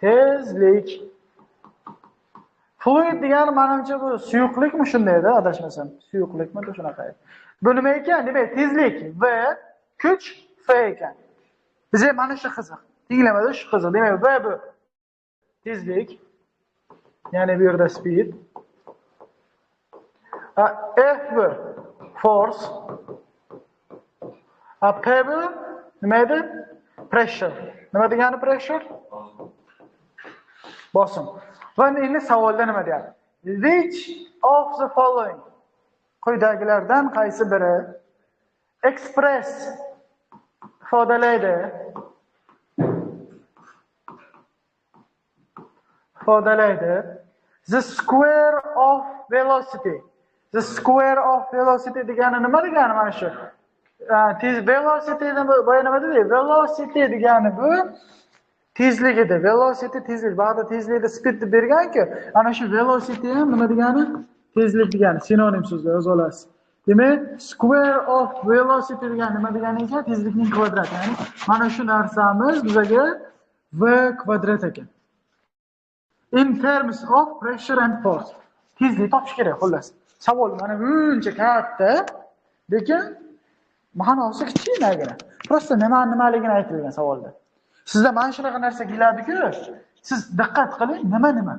Tezlik. Fluid degani menimcha bu suyuqlikmi shundayda, adashmasam. Suyuqlikmi shunaqa. Bu nima ekan? Demak, tezlik V, kuch F ekan. Bizga mana shu qiziq. Tenglamada shu qiziq. Demak, V bu tezlik. Ya'ni bu yerda speed. F bu force. P bu nima edi? Pressure. Nima degani pressure? Bosim. Va endi savolda nima deyapti? Which of the following? Quyidagilardan qaysi biri express ifodalaydi? Ifodalaydi. The square of velocity. The square of velocity degani nima degani mana shu? Tez velocity boya nima dedik? Velocity degani bu tezlik edi. Velocity tezlik. Ba'zi tezlikni speed deb bergan-ku. Ana shu velocity ham nima degani? Tezlik degani. Sinonim so'zlar yoza olasiz. Demak, square of velocity degani nima degani ekan? Tezlikning kvadrati. Ya'ni mana shu narsamiz bizaga v kvadrat ekan. In terms of pressure and force. Tezlik topish kerak xullas. Savol mana buncha katta, lekin ma'nosi kichkinagina. Prosta nima nimaligini aytilgan savolda. Sizda mana shunaqa narsa keladi-ku, siz diqqat qiling, nima nima?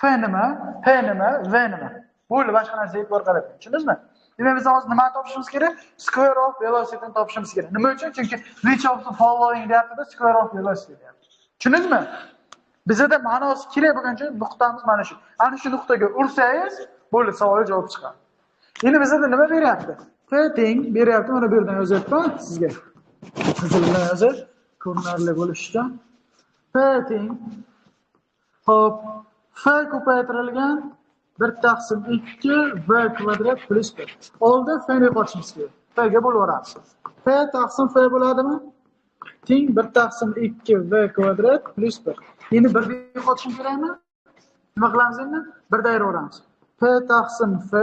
F nima, P nima, V nima? Bo'ldi, boshqa narsaga e'tibor qaratmang. Tushundingizmi? Demak, biz hozir nimani topishimiz kerak? Square of velocity ni topishimiz kerak. Nima uchun? Chunki which of the following deyapti-da, square of velocity deyapti. Tushundingizmi? Bizda ma'nosi kerak bo'lgan joy nuqtamiz mana shu. Ana shu nuqtaga ursangiz, bo'ldi, savolga javob chiqadi. Endi bizda nima beryapti? P teng beryapti, mana bu yerdan yozyapman sizga. Qizil bilan yozib, ko'rinarli bo'lishi uchun. P teng hop, F ko'paytirilgan 1/2 V kvadrat plus 1. Oldin F ni yo'qotishimiz kerak. F ga bo'lib yuboramiz. P taqsim F bo'ladimi? Teng 1/2 V kvadrat plus 1. Endi 1 yo'qotishim kerakmi? Nima qilamiz endi? 1 da ayiraveramiz. P taqsim F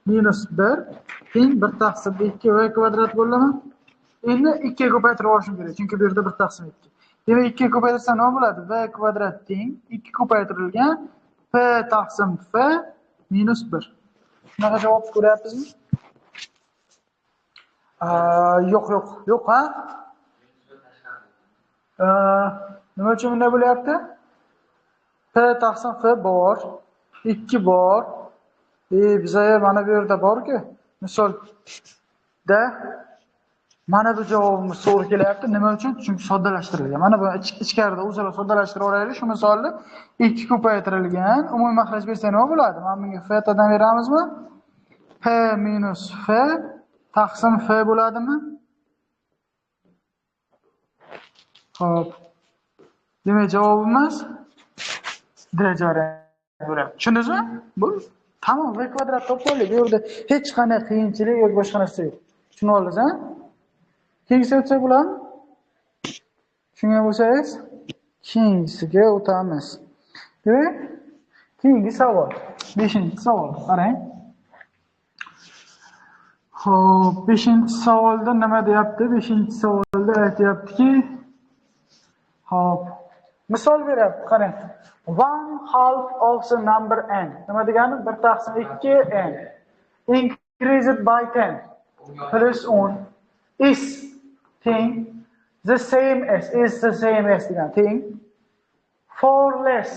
minus 1 teng 1/2 V kvadrat bo'ladimi? Endi 2 ga ko'paytirib olishim kerak, chunki bu yerda 1/2. Demak, 2 ga ko'paytirsam nima bo'ladi? V kvadrat teng 2 ko'paytirilgan P taqsim F minus 1. Shunaqa javob ko'ryapsizmi? Yo'q, yo'q, yo'q, ha? Nima uchun bunday bo'lyapti? P taqsim F bor, 2 bor. Bizga mana bu yerda bor-ku. Misol da mana bu javobimiz to'g'ri kelyapti. Nima uchun? Chunki soddalashtirilgan. Mana bu ichkarida o'zaro soddalashtirib olaylik. Shu misolni 2 ko'paytirilgan. Umumiy maxraj bersa nima bo'ladi? Mana bunga f tadan beramizmi? P minus f taqsim f bo'ladimi? Xo'p. Demak, javobimiz daraja bo'ladi. Tushundingizmi? Bu tamom, v kvadrat topib oldik. Bu yerda hech qanday qiyinchilik yoki boshqa narsa yo'q. Tushunib oldingiz, ha? Keyingisiga o'tsak bo'ladimi? Tushungan bo'lsangiz, keyingisiga o'tamiz. Demak, keyingi savol, 5-savol. Qarang. Xo'p, 5-savolda nima deyapti? 5-savolda aytyaptiki, xo'p, misol beryapti, qarang. 1/2 of the number n. Nima degani? 1/2 n. Increased by 10 plus 1 is teng the same as, is the same as degan teng 4 less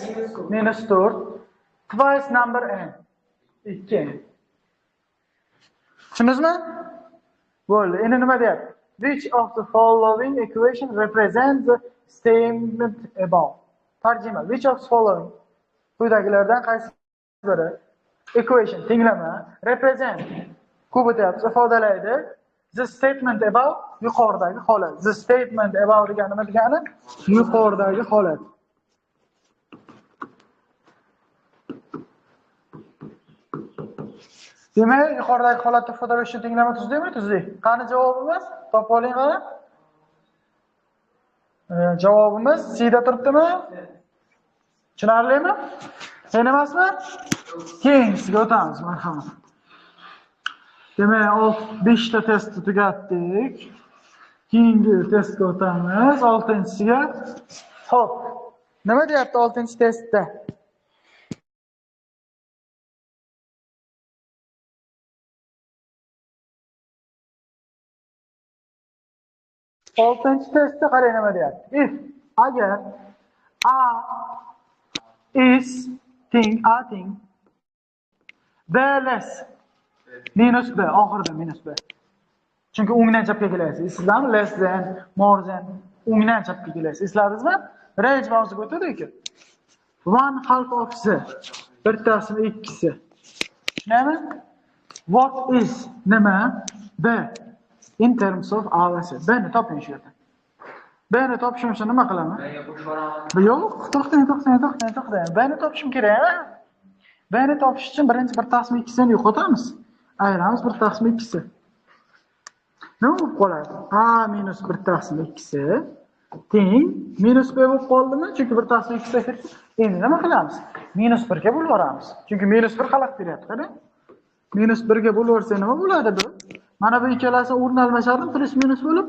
minus 4 twice number n 2 n. Tushundingizmi? Bo'ldi. Endi nima deyapti? Which of the following equation represents the statement above? Tarjima. Which of the following? Quyidagilardan qaysi biri equation tenglama represent ko'p o'tyapmiz, ifodalaydi the statement above, yuqoridagi holat. The statement above degani nima degani? Yuqoridagi holat. Demak, yuqoridagi holatni ifodalash uchun tenglama tuzdikmi? Tuzdik. Qani javobimiz? Topib oling qani. Javobimiz C da turibdimi? Tushunarlimi? Sen emasmi? Keyingisiga o'tamiz, marhamat. Demak, 5 ta testni tugatdik. Keyingi testga o'tamiz, 6-chisiga. Xo'p. Nima deyapti 6-testda? Oltinchi testda qarang nima deyapti. If agar A is teng A teng B less minus B, oxirida minus B. Chunki o'ngdan chapga kelaysiz. Esingizmi? Less than, more than o'ngdan chapga kelaysiz. Esladingizmi? Range mavzuga o'tdik-ku. 1/2 of z 1/2. Tushunarlimi? What is nima? B in terms of A va C. B ni toping shu yerda. B ni topishim uchun nima qilaman? Yo'q, to'xtang, to'xtang, to'xtang, to'xtang. B ni topishim kerak. B ni topish uchun birinchi 1/2 ni yo'qotamiz. Ayiramiz 1/2. Nima bo'lib qoladi? A minus 1/2 teng minus B bo'lib qoldimi? Chunki 1/2 ketdi. Endi nima qilamiz? Minus 1 ga bo'lib yuboramiz. Chunki minus 1 xalaqit beryapti, qarang. Minus 1 ga bo'lib yuborsa nima bo'ladi bu? Mana bu ikkalasi o'rin almashadi, plus minus bo'lib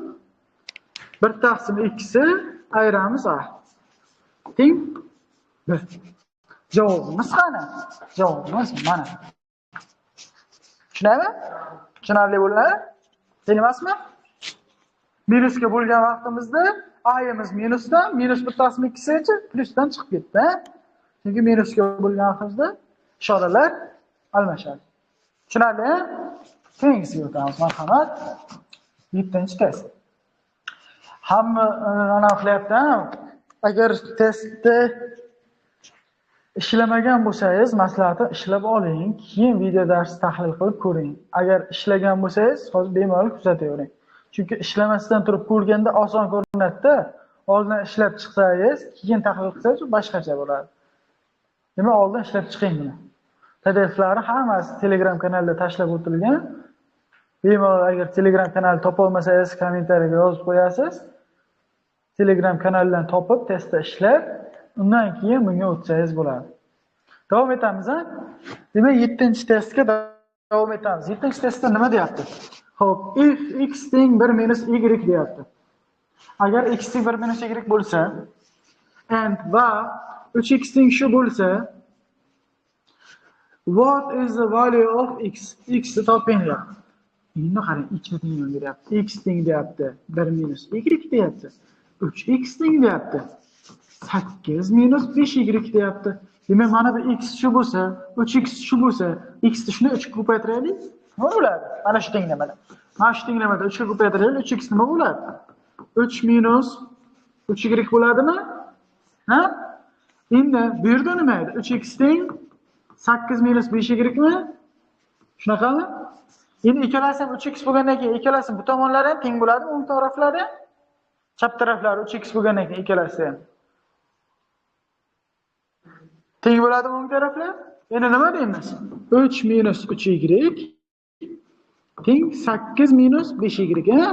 1/2 ayiramiz A. Teng 1. Javobimiz qani? Javobimiz mana. Tushunarlimi? Tushunarli bo'ladimi? Emasmi? Minusga bo'lgan vaqtimizda A'miz minusdan, minus 1 taqsim 2 plyusdan chiqib ketdi. Chunki minusga bo'lgan vaqtimizda ishoralar almashadi. Tushunarli? Keyingisiga o'tamiz, marhamat. 7-test. Hamma ana qilyapti. Agar testni ishlamagan bo'lsangiz, maslahatim ishlab oling, keyin video darsni tahlil qilib ko'ring. Agar ishlagan bo'lsangiz, hozir bemalol kuzatavering. Chunki ishlamasdan turib ko'rganda oson ko'rinadi-da. Oldin ishlab chiqsangiz, keyin tahlil qilsangiz boshqacha bo'ladi. Demak, oldin ishlab chiqing buni. PDFlari hammasi Telegram kanalida tashlab o'tilgan. Bemalol agar Telegram kanalni topa olmasangiz, kommentariyaga yozib qo'yasiz. Telegram kanalidan topib, testda ishlab, undan keyin bunga o'tsangiz bo'ladi. Davom etamiz, ha? Demak, 7-testga davom etamiz. 7-testda nima deyapti? Xo'p, if x teng 1 minus y deyapti. Agar x teng 1 minus y bo'lsa, and va 3x teng shu bo'lsa, what is the value of x? X ni toping deyapti. Endi qarang, ikkita tenglik beryapti. X teng deyapti, 1 minus y deyapti. 3x teng deyapti. 8 minus 5y deyapti. Demak, mana bu x shu bo'lsa, 3x shu bo'lsa, x ni shuni 3 ga ko'paytiraylik. Nima bo'ladi? Mana shu tenglamada. Mana shu tenglamada 3 ga ko'paytiraylik, 3x nima bo'ladi? 3 minus 3y bo'ladimi? Ha? Endi bu yerda nima edi? 3x teng 8 minus 5y mi? Shunaqami? Endi ikkalasi ham 3x bo'lgandan keyin ikkalasi bu tomonlari ham teng bo'ladimi? O'ng taraflari ham, chap taraflari 3x bo'lgandan keyin ikkalasi ham teng bo'ladimi o'ng taraflar? Endi nima deymiz? 3 minus 3y teng 8 minus 5y, ha?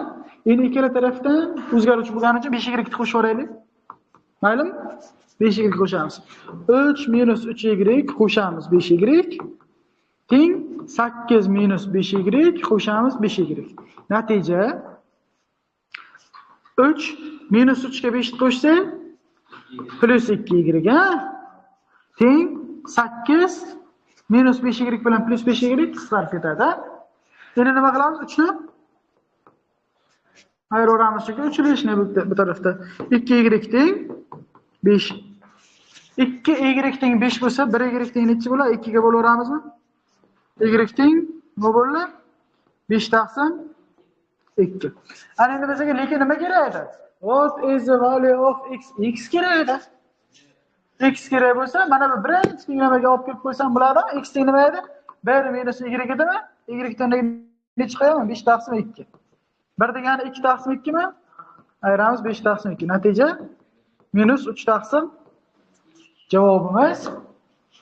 Endi ikkala tarafdan o'zgaruvchi bo'lgani uchun 5y ni qo'shib yuboraylik. Maylimi? 5y qo'shamiz. 3 minus 3y qo'shamiz 5y teng 8 minus 5y qo'shamiz 5y. Natija 3 minus 3 ga 5 qo'shsak plus 2y, ha? Teng 8 minus 5y bilan plus 5y qisqarib ketadi. Endi nima qilamiz? 3 ni ayiraveramiz, chunki 3 lishni bu tarafda 2y teng 5. 2y teng 5 bo'lsa, 1y teng necha bo'ladi? 2 ga bo'laveramizmi? Y teng nima bo'ldi? 5 taqsim 2. Ana endi bizga lekin nima kerak edi? What is the value of x? X kerak edi. X kerak bo'lsa, mana bu birinchi tenglamaga olib kelib qo'ysam bo'ladimi? X teng nima edi? 1 minus y edimi? Y dan necha qo'yaman? 5 taqsim 2. 1 degani 2 taqsim 2 mi? Ayiramiz 5 taqsim 2. Natija minus 3 taqsim javobimiz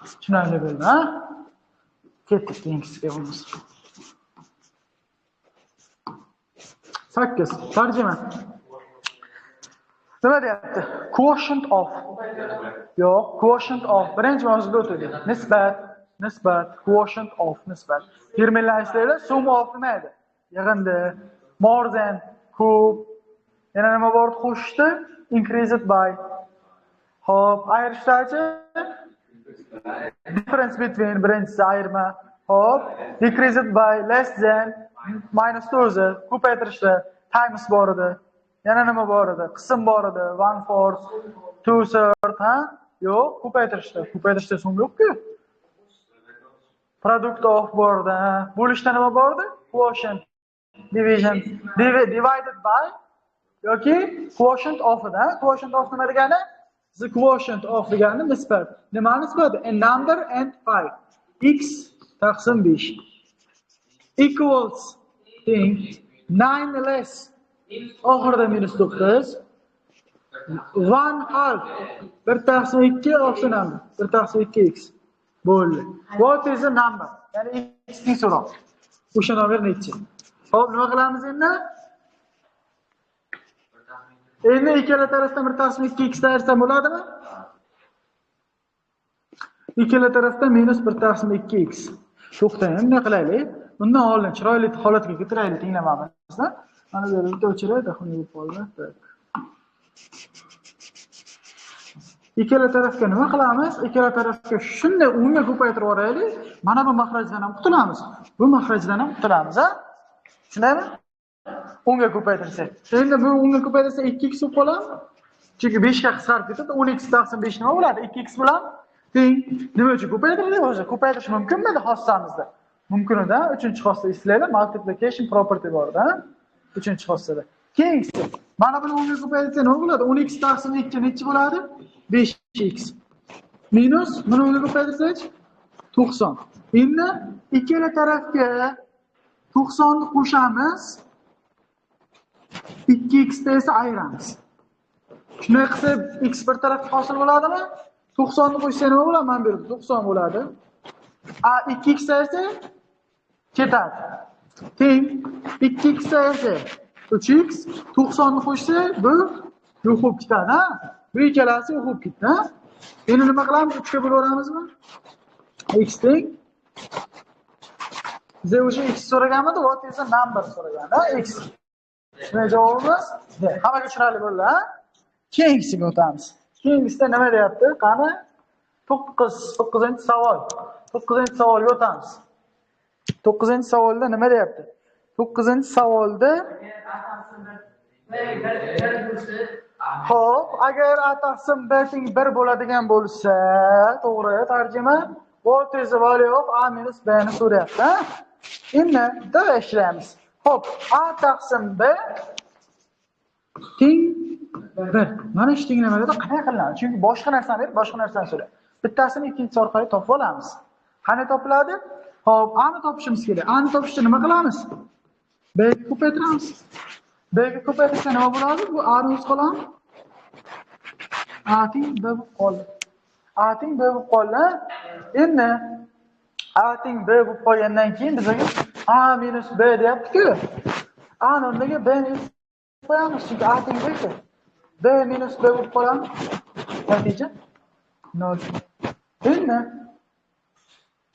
tushunarli bo'ldi, ha? Ketdik keyingisiga bo'lmasa. 8. Tarjima. Nima deyapti? Quotient of. Yo'q, quotient of. Birinchi mavzuda o'tilgan. Nisbat, nisbat, quotient of nisbat. Terminlar eslaylar, sum of nima edi? Yig'indi, more than, ko'p. Yana nima bor qo'shishdi? Increased by. Xo'p, ayirishdachi? Difference between birinchisi ayirma. Xo'p, decreased by, less than, minus o'zi, ko'paytirishda times bor edi. Yana nima bor edi? Qism bor edi. 1/4, 2/3, ha? Yo'q, ko'paytirishda. Ko'paytirishda sum yo'q-ku. Product of bor edi. Bo'lishda nima bor edi? Quotient, division, divided by yoki quotient of edi, ha? Quotient of nima degani? The quotient of degani nisbat. Nima nisbati? A number and 5. X taqsim 5 equals teng 9 less oxirida minus 9 1/2 1 taqsim 2 of the number 1 taqsim 2 x bo'ldi. What is the number? Ya'ni x ning so'roq. O'sha nomer nechi? Xo'p, nima qilamiz endi? Endi ikkala tarafdan 1 taqsim 2 x ayirsam bo'ladimi? Ikkala tarafdan minus 1 taqsim 2 x. To'xtang, nima qilaylik? Bundan oldin chiroyli holatga keltiraylik tenglamamizni. Mana bu yerda bitta o'chiraydi, xunuk bo'lib qoldi. Tak. Ikkala tarafga nima qilamiz? Ikkala tarafga shunday o'ngga ko'paytirib yuboraylik. Mana bu mahrajdan ham qutulamiz. Bu mahrajdan ham qutulamiz, ha? Shundaymi? 10 ga ko'paytirsak. Endi bu 10 ga ko'paytirsa 2x bo'lib qoladimi? Chunki 5 ga qisqarib ketadi. 10x taqsim 5 nima bo'ladi? 2x bilan teng. Nima uchun ko'paytirdik o'zi? Ko'paytirish mumkinmidi xossamizda? Mumkin edi. 3-xossa eslaydi, multiplication property bor-da. 3-xossada. Keyingisi, mana buni 10 ga ko'paytirsa nima bo'ladi? 10x taqsim 2 nechi bo'ladi? 5x. Minus buni 10 ga ko'paytirsak 90. Endi ikkala tarafga 90 ni qo'shamiz. 2x ni esa ayiramiz. Shunday qilsa x bir tarafga hosil bo'ladimi? 90 ni qo'shsa nima bo'ladi? Mana bu yerda 90 bo'ladi. A 2x esa ketadi. Teng 2x esa 3x, 90 ni qo'shsa bu yo'q bo'lib ketadi, ha? Bu ikkalasi yo'q bo'lib ketdi, ha? Endi nima qilamiz? 3 ga bo'laveramizmi? X teng. Biza o'sha x so'raganmidi? What is the number so'ragan, ha? X. Shunday javobimiz D. Hammaga tushunarli bo'ldi, ha? Keyingisiga o'tamiz. Keyingisida nima deyapti? Qani? 9-savol. 9-savolga o'tamiz. 9-savolda nima deyapti? 9-savolda xo'p, agar a taqsim b teng 1 bo'ladigan bo'lsa, to'g'ri tarjima what is the value of a minus b ni so'rayapti, ha? Endi bitta ishlaymiz. Xo'p, a taqsim b teng 1. Mana shu tenglamada qanday qilinadi? Chunki boshqa narsani berib, boshqa narsani so'rayapti. Bittasini ikkinchisi orqali topib olamiz. Qanday topiladi? Xo'p, a ni topishimiz kerak. A ni topish uchun nima qilamiz? B ga ko'paytiramiz. B ga ko'paytirsa nima bo'ladi? Bu a ni o'zi qoladimi? A teng b bo'lib qoldi. A teng b bo'lib qoldi. Endi a teng b bo'lib qolgandan keyin bizga a minus b deyapti-ku. A ni o'rniga b ni qo'yamiz, chunki a teng b ku. B minus b bo'lib qoladi. Natija 0. Endi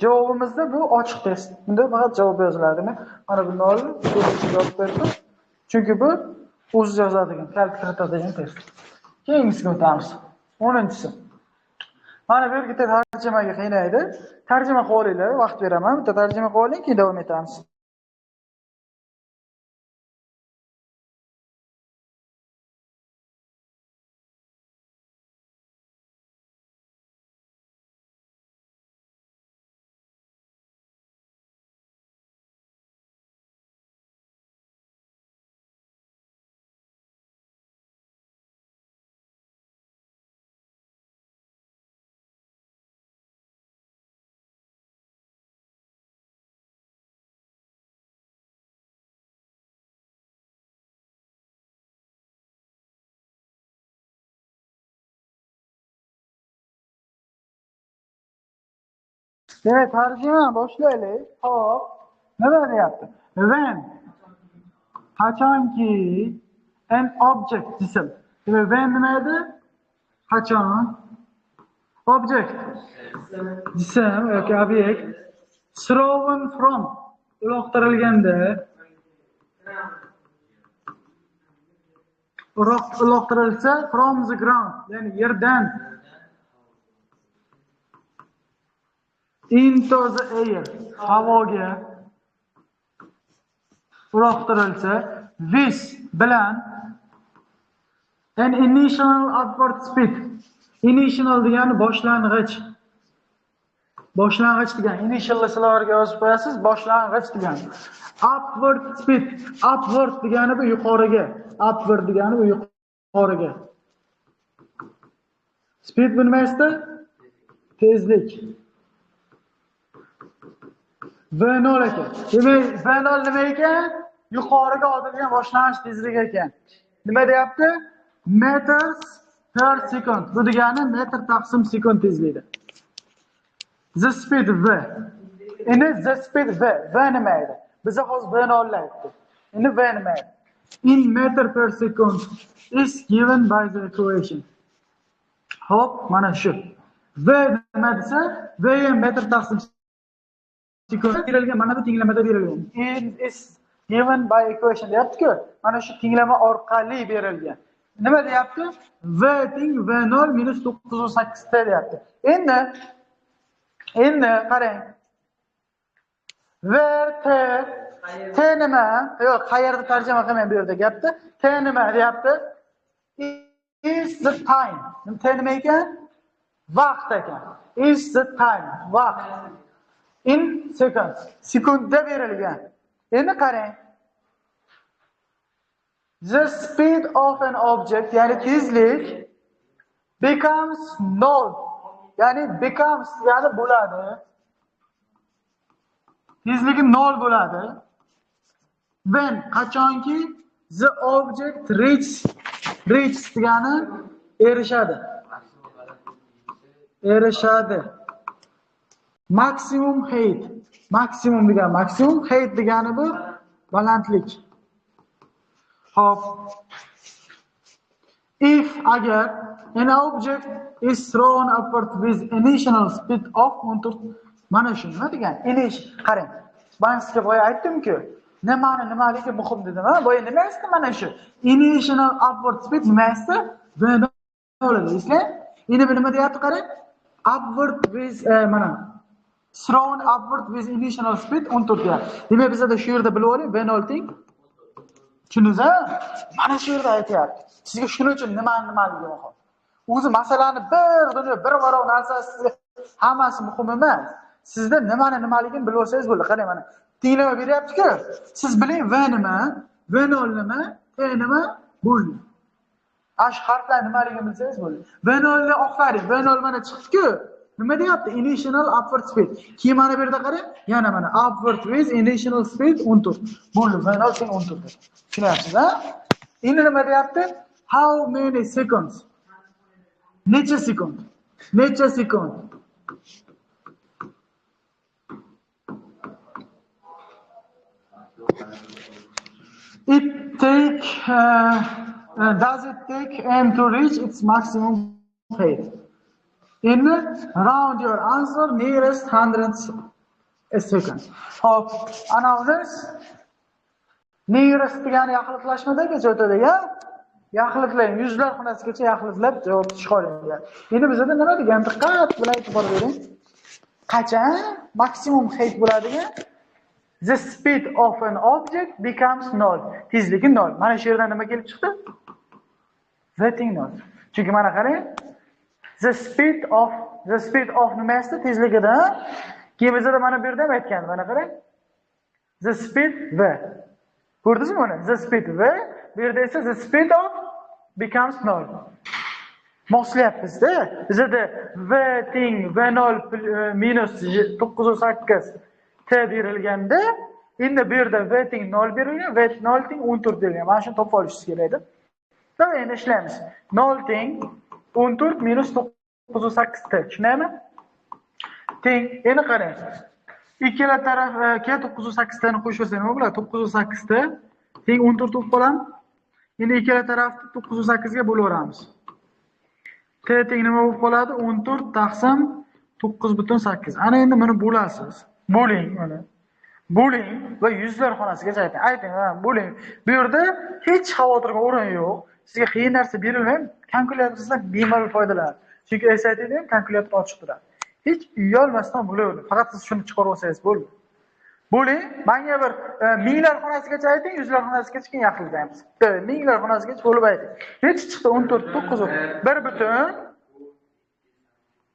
javobimizda bu ochiq test. Bunda faqat javob yoziladimi? Mana bu 0 yozib qo'yibdi. Chunki bu o'zi yozadigan, kalkulatadigan test. Keyingisiga o'tamiz. 10-chisi. Mana bu yerga tarjimaga qiynaydi. Tarjima qilib olinglar, vaqt beraman. Bitta tarjima qilib oling, keyin davom etamiz. Demak, tarjima boshlaylik. Xo'p, nima deyapti? When qachonki an object jism. Demak, when nima edi? Qachon object jism yoki obyekt thrown from uloqtirilganda uloqtirilsa from the ground, ya'ni yerdan into the air, havoga uloqtirilsa with bilan an initial upward speed. Initial degani boshlang'ich. Boshlang'ich degani initial sizlarga yozib qo'yasiz, boshlang'ich degani. Upward speed, upward degani bu yuqoriga, upward degani bu yuqoriga. Speed bu nima esa? Tezlik. V0 ekan. Demak, V0 nima ekan? Yuqoriga otilgan boshlang'ich tezlik ekan. Nima deyapti? Meters per second. Bu degani metr taqsim sekund tezligida. The speed V. Endi the speed V. V nima edi? Biz hozir V0 ni aytdik. Endi V nima edi? In meter per second is given by the equation. Hop, mana shu. V nima desa, V metr taqsim sekund berilgan, mana bu tenglamada berilgan. In is given by equation deyapti-ku. Mana shu tenglama orqali berilgan. Nima deyapti? V teng V0 minus 9.8 t deyapti. Endi qarang. Where t T nima? Yo'q, qayerda tarjima qilmang bu yerda gapni. T nima deyapti? Is the time. T nima ekan? Vaqt ekan. Is the time. Vaqt. In seconds. Sekundda berilgan. Endi qarang. The speed of an object, ya'ni tezlik becomes null. Ya'ni becomes ya'ni bo'ladi. Tezligi 0 bo'ladi. When qachonki the object reach degani erishadi. Erishadi. Maximum height. Maksimum degani maksimum, height degani bu balandlik. Hop. If agar an object is thrown upward with initial speed of 14, mana shu nima degan? Inish, qarang. Men sizga boya aytdim-ku, nimani nimaligi muhim dedim, ha? Boya nima aytdim mana shu? Initial upward speed nima aytdi? V nol eslang. Endi bu nima deyapti qarang? Upward with mana thrown upward with initial speed 14 deyapti. Demak, bizda shu yerda bilib oling, V nol teng. Tushundingiz, ha? Mana shu yerda aytyapti. Sizga shuning uchun nimani nimaligi muhim. O'zi masalani bir dunyo, bir varaq narsasi sizga hammasi muhim emas. Sizda nimani nimaligini bilib olsangiz bo'ldi. Qarang mana tenglama beryapti-ku. Siz biling V nima, V nol nima, T nima, bo'ldi. Ash harflar nimaligini bilsangiz bo'ldi. V nolni oqlaring. V nol mana chiqdi-ku. Nima deyapti? Initial upward speed. Keyin mana bu yerda qarang, yana mana upward with initial speed 14. Bo'ldi, V nol teng 14. Tushunyapsiz, ha? Endi nima deyapti? How many seconds? Necha sekund? Necha sekund? It take does it take m to reach its maximum height? Endi round your answer nearest hundredths a second. Hop, ana uni nearest degani yaqinlashmadagacha o'tadi, ya? Yaqinlang, yuzlar xonasigacha yaqinlab javob chiqaring. Endi bizda nima degan? Diqqat bilan e'tibor bering. Qachon maksimum height bo'ladigan? The speed of an object becomes null. Tezligi 0. Mana shu yerdan nima kelib chiqdi? V teng 0. Chunki mana qarang, the speed of nimasi tezligida. Keyin bizda mana bu yerda ham aytgan, mana qarang. The speed V. Ko'rdingizmi buni? The speed V, bu yerda esa the speed of becomes 0. Moslayapmiz-da. Bizda V teng V0 minus 9.8 T berilganda, endi bu yerda V teng 0 berilgan, V 0 teng 14 berilgan. Mana shuni topib olishingiz kerak edi. Tamam, endi ishlaymiz. 0 teng 14 minus 9.8 T. Tushunaymi? Teng. Endi qarang. Ikkala tarafga 9.8 T ni qo'shib nima bo'ladi? 9.8 T teng 14 bo'lib qoladi. Endi ikkala tarafni 9.8 ga bo'laveramiz. T teng nima bo'lib qoladi? 14 taqsim 9.8. Ana endi buni bo'lasiz. Bo'ling mana. Bo'ling va yuzlar xonasigacha ayting. Ayting, ha, bo'ling. Bu yerda hech xavotirga o'rin yo'q. Sizga qiyin narsa berilmaydi. Kalkulyatordan bemalol foydalanadi. Chunki SATda ham kalkulyator ochiq turadi. Hech uyalmasdan bo'lavering. Faqat siz shuni chiqarib olsangiz bo'ldi. Bo'ling, menga bir minglar xonasigacha ayting, yuzlar xonasigacha keyin yaqinlaymiz. Minglar xonasigacha bo'lib ayting. Necha chiqdi? 14 9 1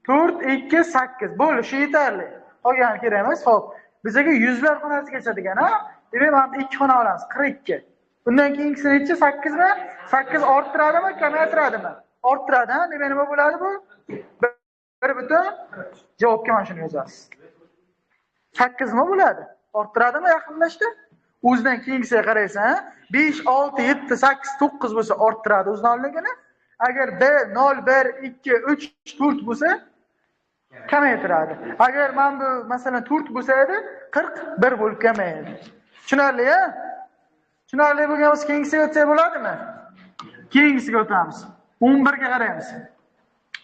4 2 8. Bo'ldi, shu yetarli. Qolgani kerak emas. Xo'p, bizga yuzlar xonasigacha degan, ha? Demak, mana bu 2 xona olamiz, 42. Undan keyingisi necha? 8 mi? 8 orttiradimi, kamaytiradimi? Orttiradi, ha? Demak, nima bo'ladi bu? 1 butun javobga mana shuni yozasiz. 8 nima bo'ladi? Orttiradimi yaqinlashdi? O'zidan keyingisiga qaraysan, 5, 6, 7, 8, 9 bo'lsa orttiradi o'z nolligini. Agar 1, 0, 1, 2, 3, 4 bo'lsa kamaytiradi. Agar mana bu masalan 4 bo'lsa edi, 41 bo'lib kamayadi. Tushunarli, ha? Tushunarli bo'lgan bo'lsa keyingisiga o'tsak bo'ladimi? Keyingisiga o'tamiz. 11 ga qaraymiz.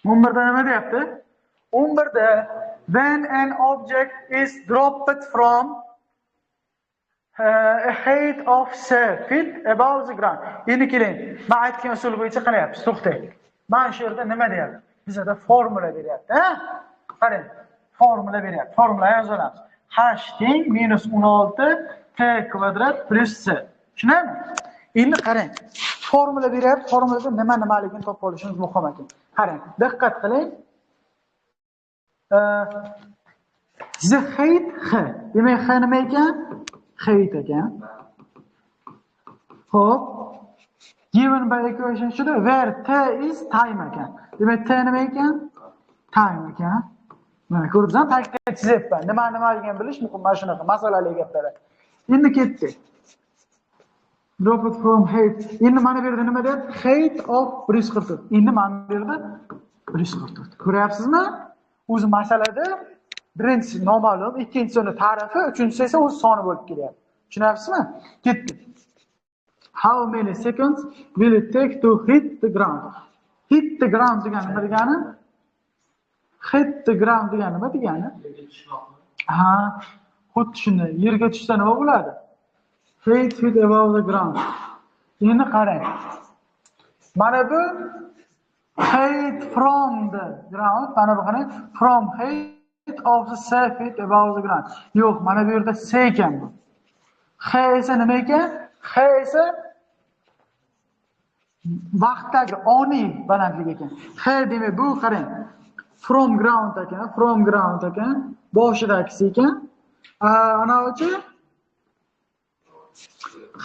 11 da nima deyapti? 11 da when an object is dropped from a height of 7 feet above the ground. Endi keling, men aytgan usul bo'yicha qarayapmiz. To'xtang. Mana shu yerda nima deyapti? Bizada formula beryapti, ha? Qarang, formula beryapti. Formula yozamiz. H teng minus 16 t kvadrat plyus c. Tushunarmi? Endi qarang. Formula beryapti, formulada nima nimaligini topib olishimiz muhim ekan. Qarang, diqqat qiling. The height h. Demak, h nima ekan? Height ekan. Xo'p. Given by equation shuda where t is time ekan. Demak, t nima ekan? Time ekan. Mana ko'ribsan, tagga chizyapman. Nima nimaligini bilish muhim, mana shunaqa masalali gaplar. Endi ketdik. Drop it from height. Endi mana bu yerda nima deyapti? Height of 144. Endi mana bu yerda 144. Ko'ryapsizmi? O'zi masalada birinchisi noma'lum, ikkinchisi uni ta'rifi, uchinchisi esa o'z soni bo'lib kelyapti. Tushunyapsizmi? Ketdik. How many seconds will it take to hit the ground? Hit the ground degani nima degani? Hit the ground degani nima degani? Ha, xuddi shunday. Yerga tushsa nima bo'ladi? 8 feet above the ground. Endi qarang. Mana bu height from the ground, mana bu qarang, from height of the 7 feet above the ground. Yo'q, mana bu yerda C ekan bu. H esa nima ekan? H esa vaqtdagi oniy balandlik ekan. H demak bu qarang, from ground ekan, from ground ekan, boshidagisi ekan. Anavichi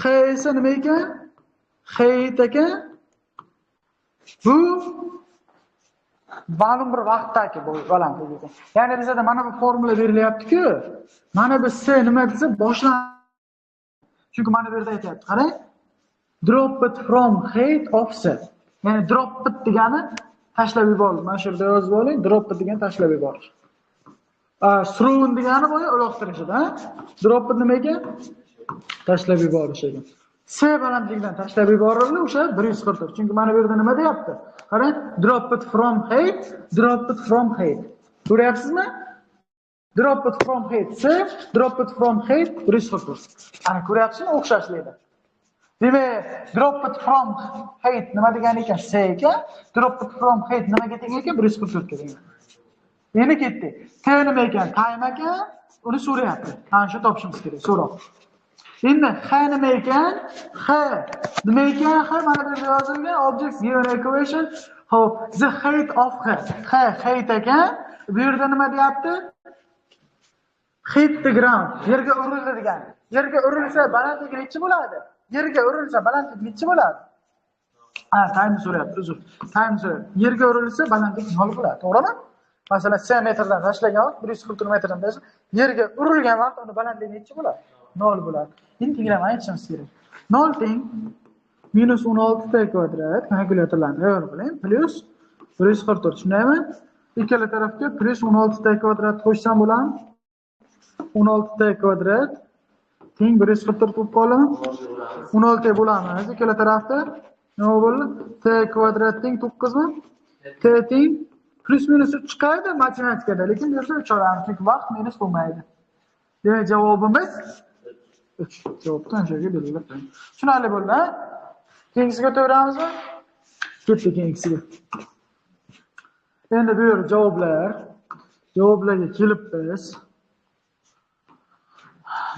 H esa nima ekan? Height ekan. Bu ma'lum bir vaqtdagi balandlik ekan. Ya'ni bizada mana bu formula berilyapti-ku. Mana bu C nima desa boshlan. Chunki mana bu yerda aytyapti, qarang. Drop it from height of C. Ya'ni drop it degani tashlab yuborildi. Mana shu yerda yozib oling, drop it degani tashlab yuborish. Thrown degani boya uloqtirishida. Drop it nima ekan? Tashlab yuborish ekan. C balandlikdan tashlab yuborildi, o'sha 144. Chunki mana bu yerda nima deyapti? Qarang, drop it from height, drop it from height. Ko'ryapsizmi? Drop it from height C, drop it from height 144. Ana ko'ryapsizmi o'xshashlikni? Demak, drop it from height nima degani ekan? C ekan. Drop it from height nimaga teng ekan? 144 ga teng. Endi ketdik. T nima ekan? Time ekan. Uni so'rayapti. Ana shu topishimiz kerak, so'roq. Endi H nima ekan? H nima ekan? H mana bu yerda yozilgan object given equation. Xo'p, the height of H. H height ekan. Bu yerda nima deyapti? Hit the ground. Yerga urildi degani. Yerga urilsa balandligi nechi bo'ladi? Yerga urilsa balandlik nechi bo'ladi? Ha, time so'rayapti, uzr. Time so'rayapti. Yerga urilsa balandlik 0 bo'ladi, to'g'rimi? Masalan, C metrdan tashlagan vaqt 144 metrdan tashlab, yerga urilgan vaqt uni balandligi nechi bo'ladi? 0 bo'ladi. Endi tenglama aytishimiz kerak. 0 teng minus 16 t kvadrat, kalkulyatorlarni tayyor qiling, plyus 144, shundaymi? Ikkala tarafga plyus 16 t kvadrat qo'shsam bo'ladimi? 16 t kvadrat teng 144 bo'lib qoladimi? 16 bo'lamiz. Ikkala tarafda nima bo'ldi? T kvadrat teng 9 mi? T teng plyus minus 3 chiqadi matematikada, lekin bu yerda 3 olamiz, chunki vaqt minus bo'lmaydi. Demak, javobimiz 3. Javobni ana shu yerga belgilab qo'ying. Tushunarli bo'ldi, ha? Keyingisiga o'taveramizmi? Ketdik keyingisiga. Endi bu yer javoblar. Javoblarga kelibmiz.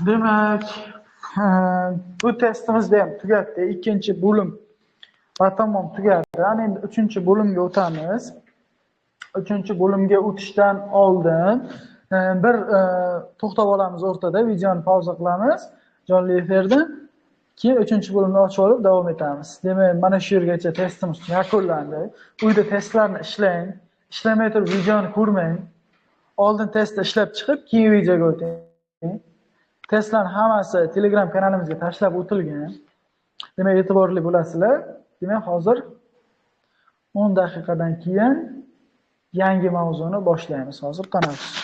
Demak, bu testimizni ham tugatdi. Ikkinchi bo'lim batamom tugadi. Ana endi uchinchi bo'limga o'tamiz. Uchinchi bo'limga o'tishdan oldin bir to'xtab olamiz o'rtada, videoni pauza qilamiz jonli efirda. Keyin uchinchi bo'limni ochib olib davom etamiz. Demak, mana shu yergacha testimiz yakunlandi. Uyda testlarni ishlang, ishlamay turib videoni ko'rmang. Oldin testni ishlab chiqib, keyin videoga o'ting. Testlar hammasi Telegram kanalimizga tashlab o'tilgan. Demak, e'tiborli bo'lasizlar. Demak, hozir 10 daqiqadan keyin yangi mavzuni boshlaymiz. Hozir tanaffus.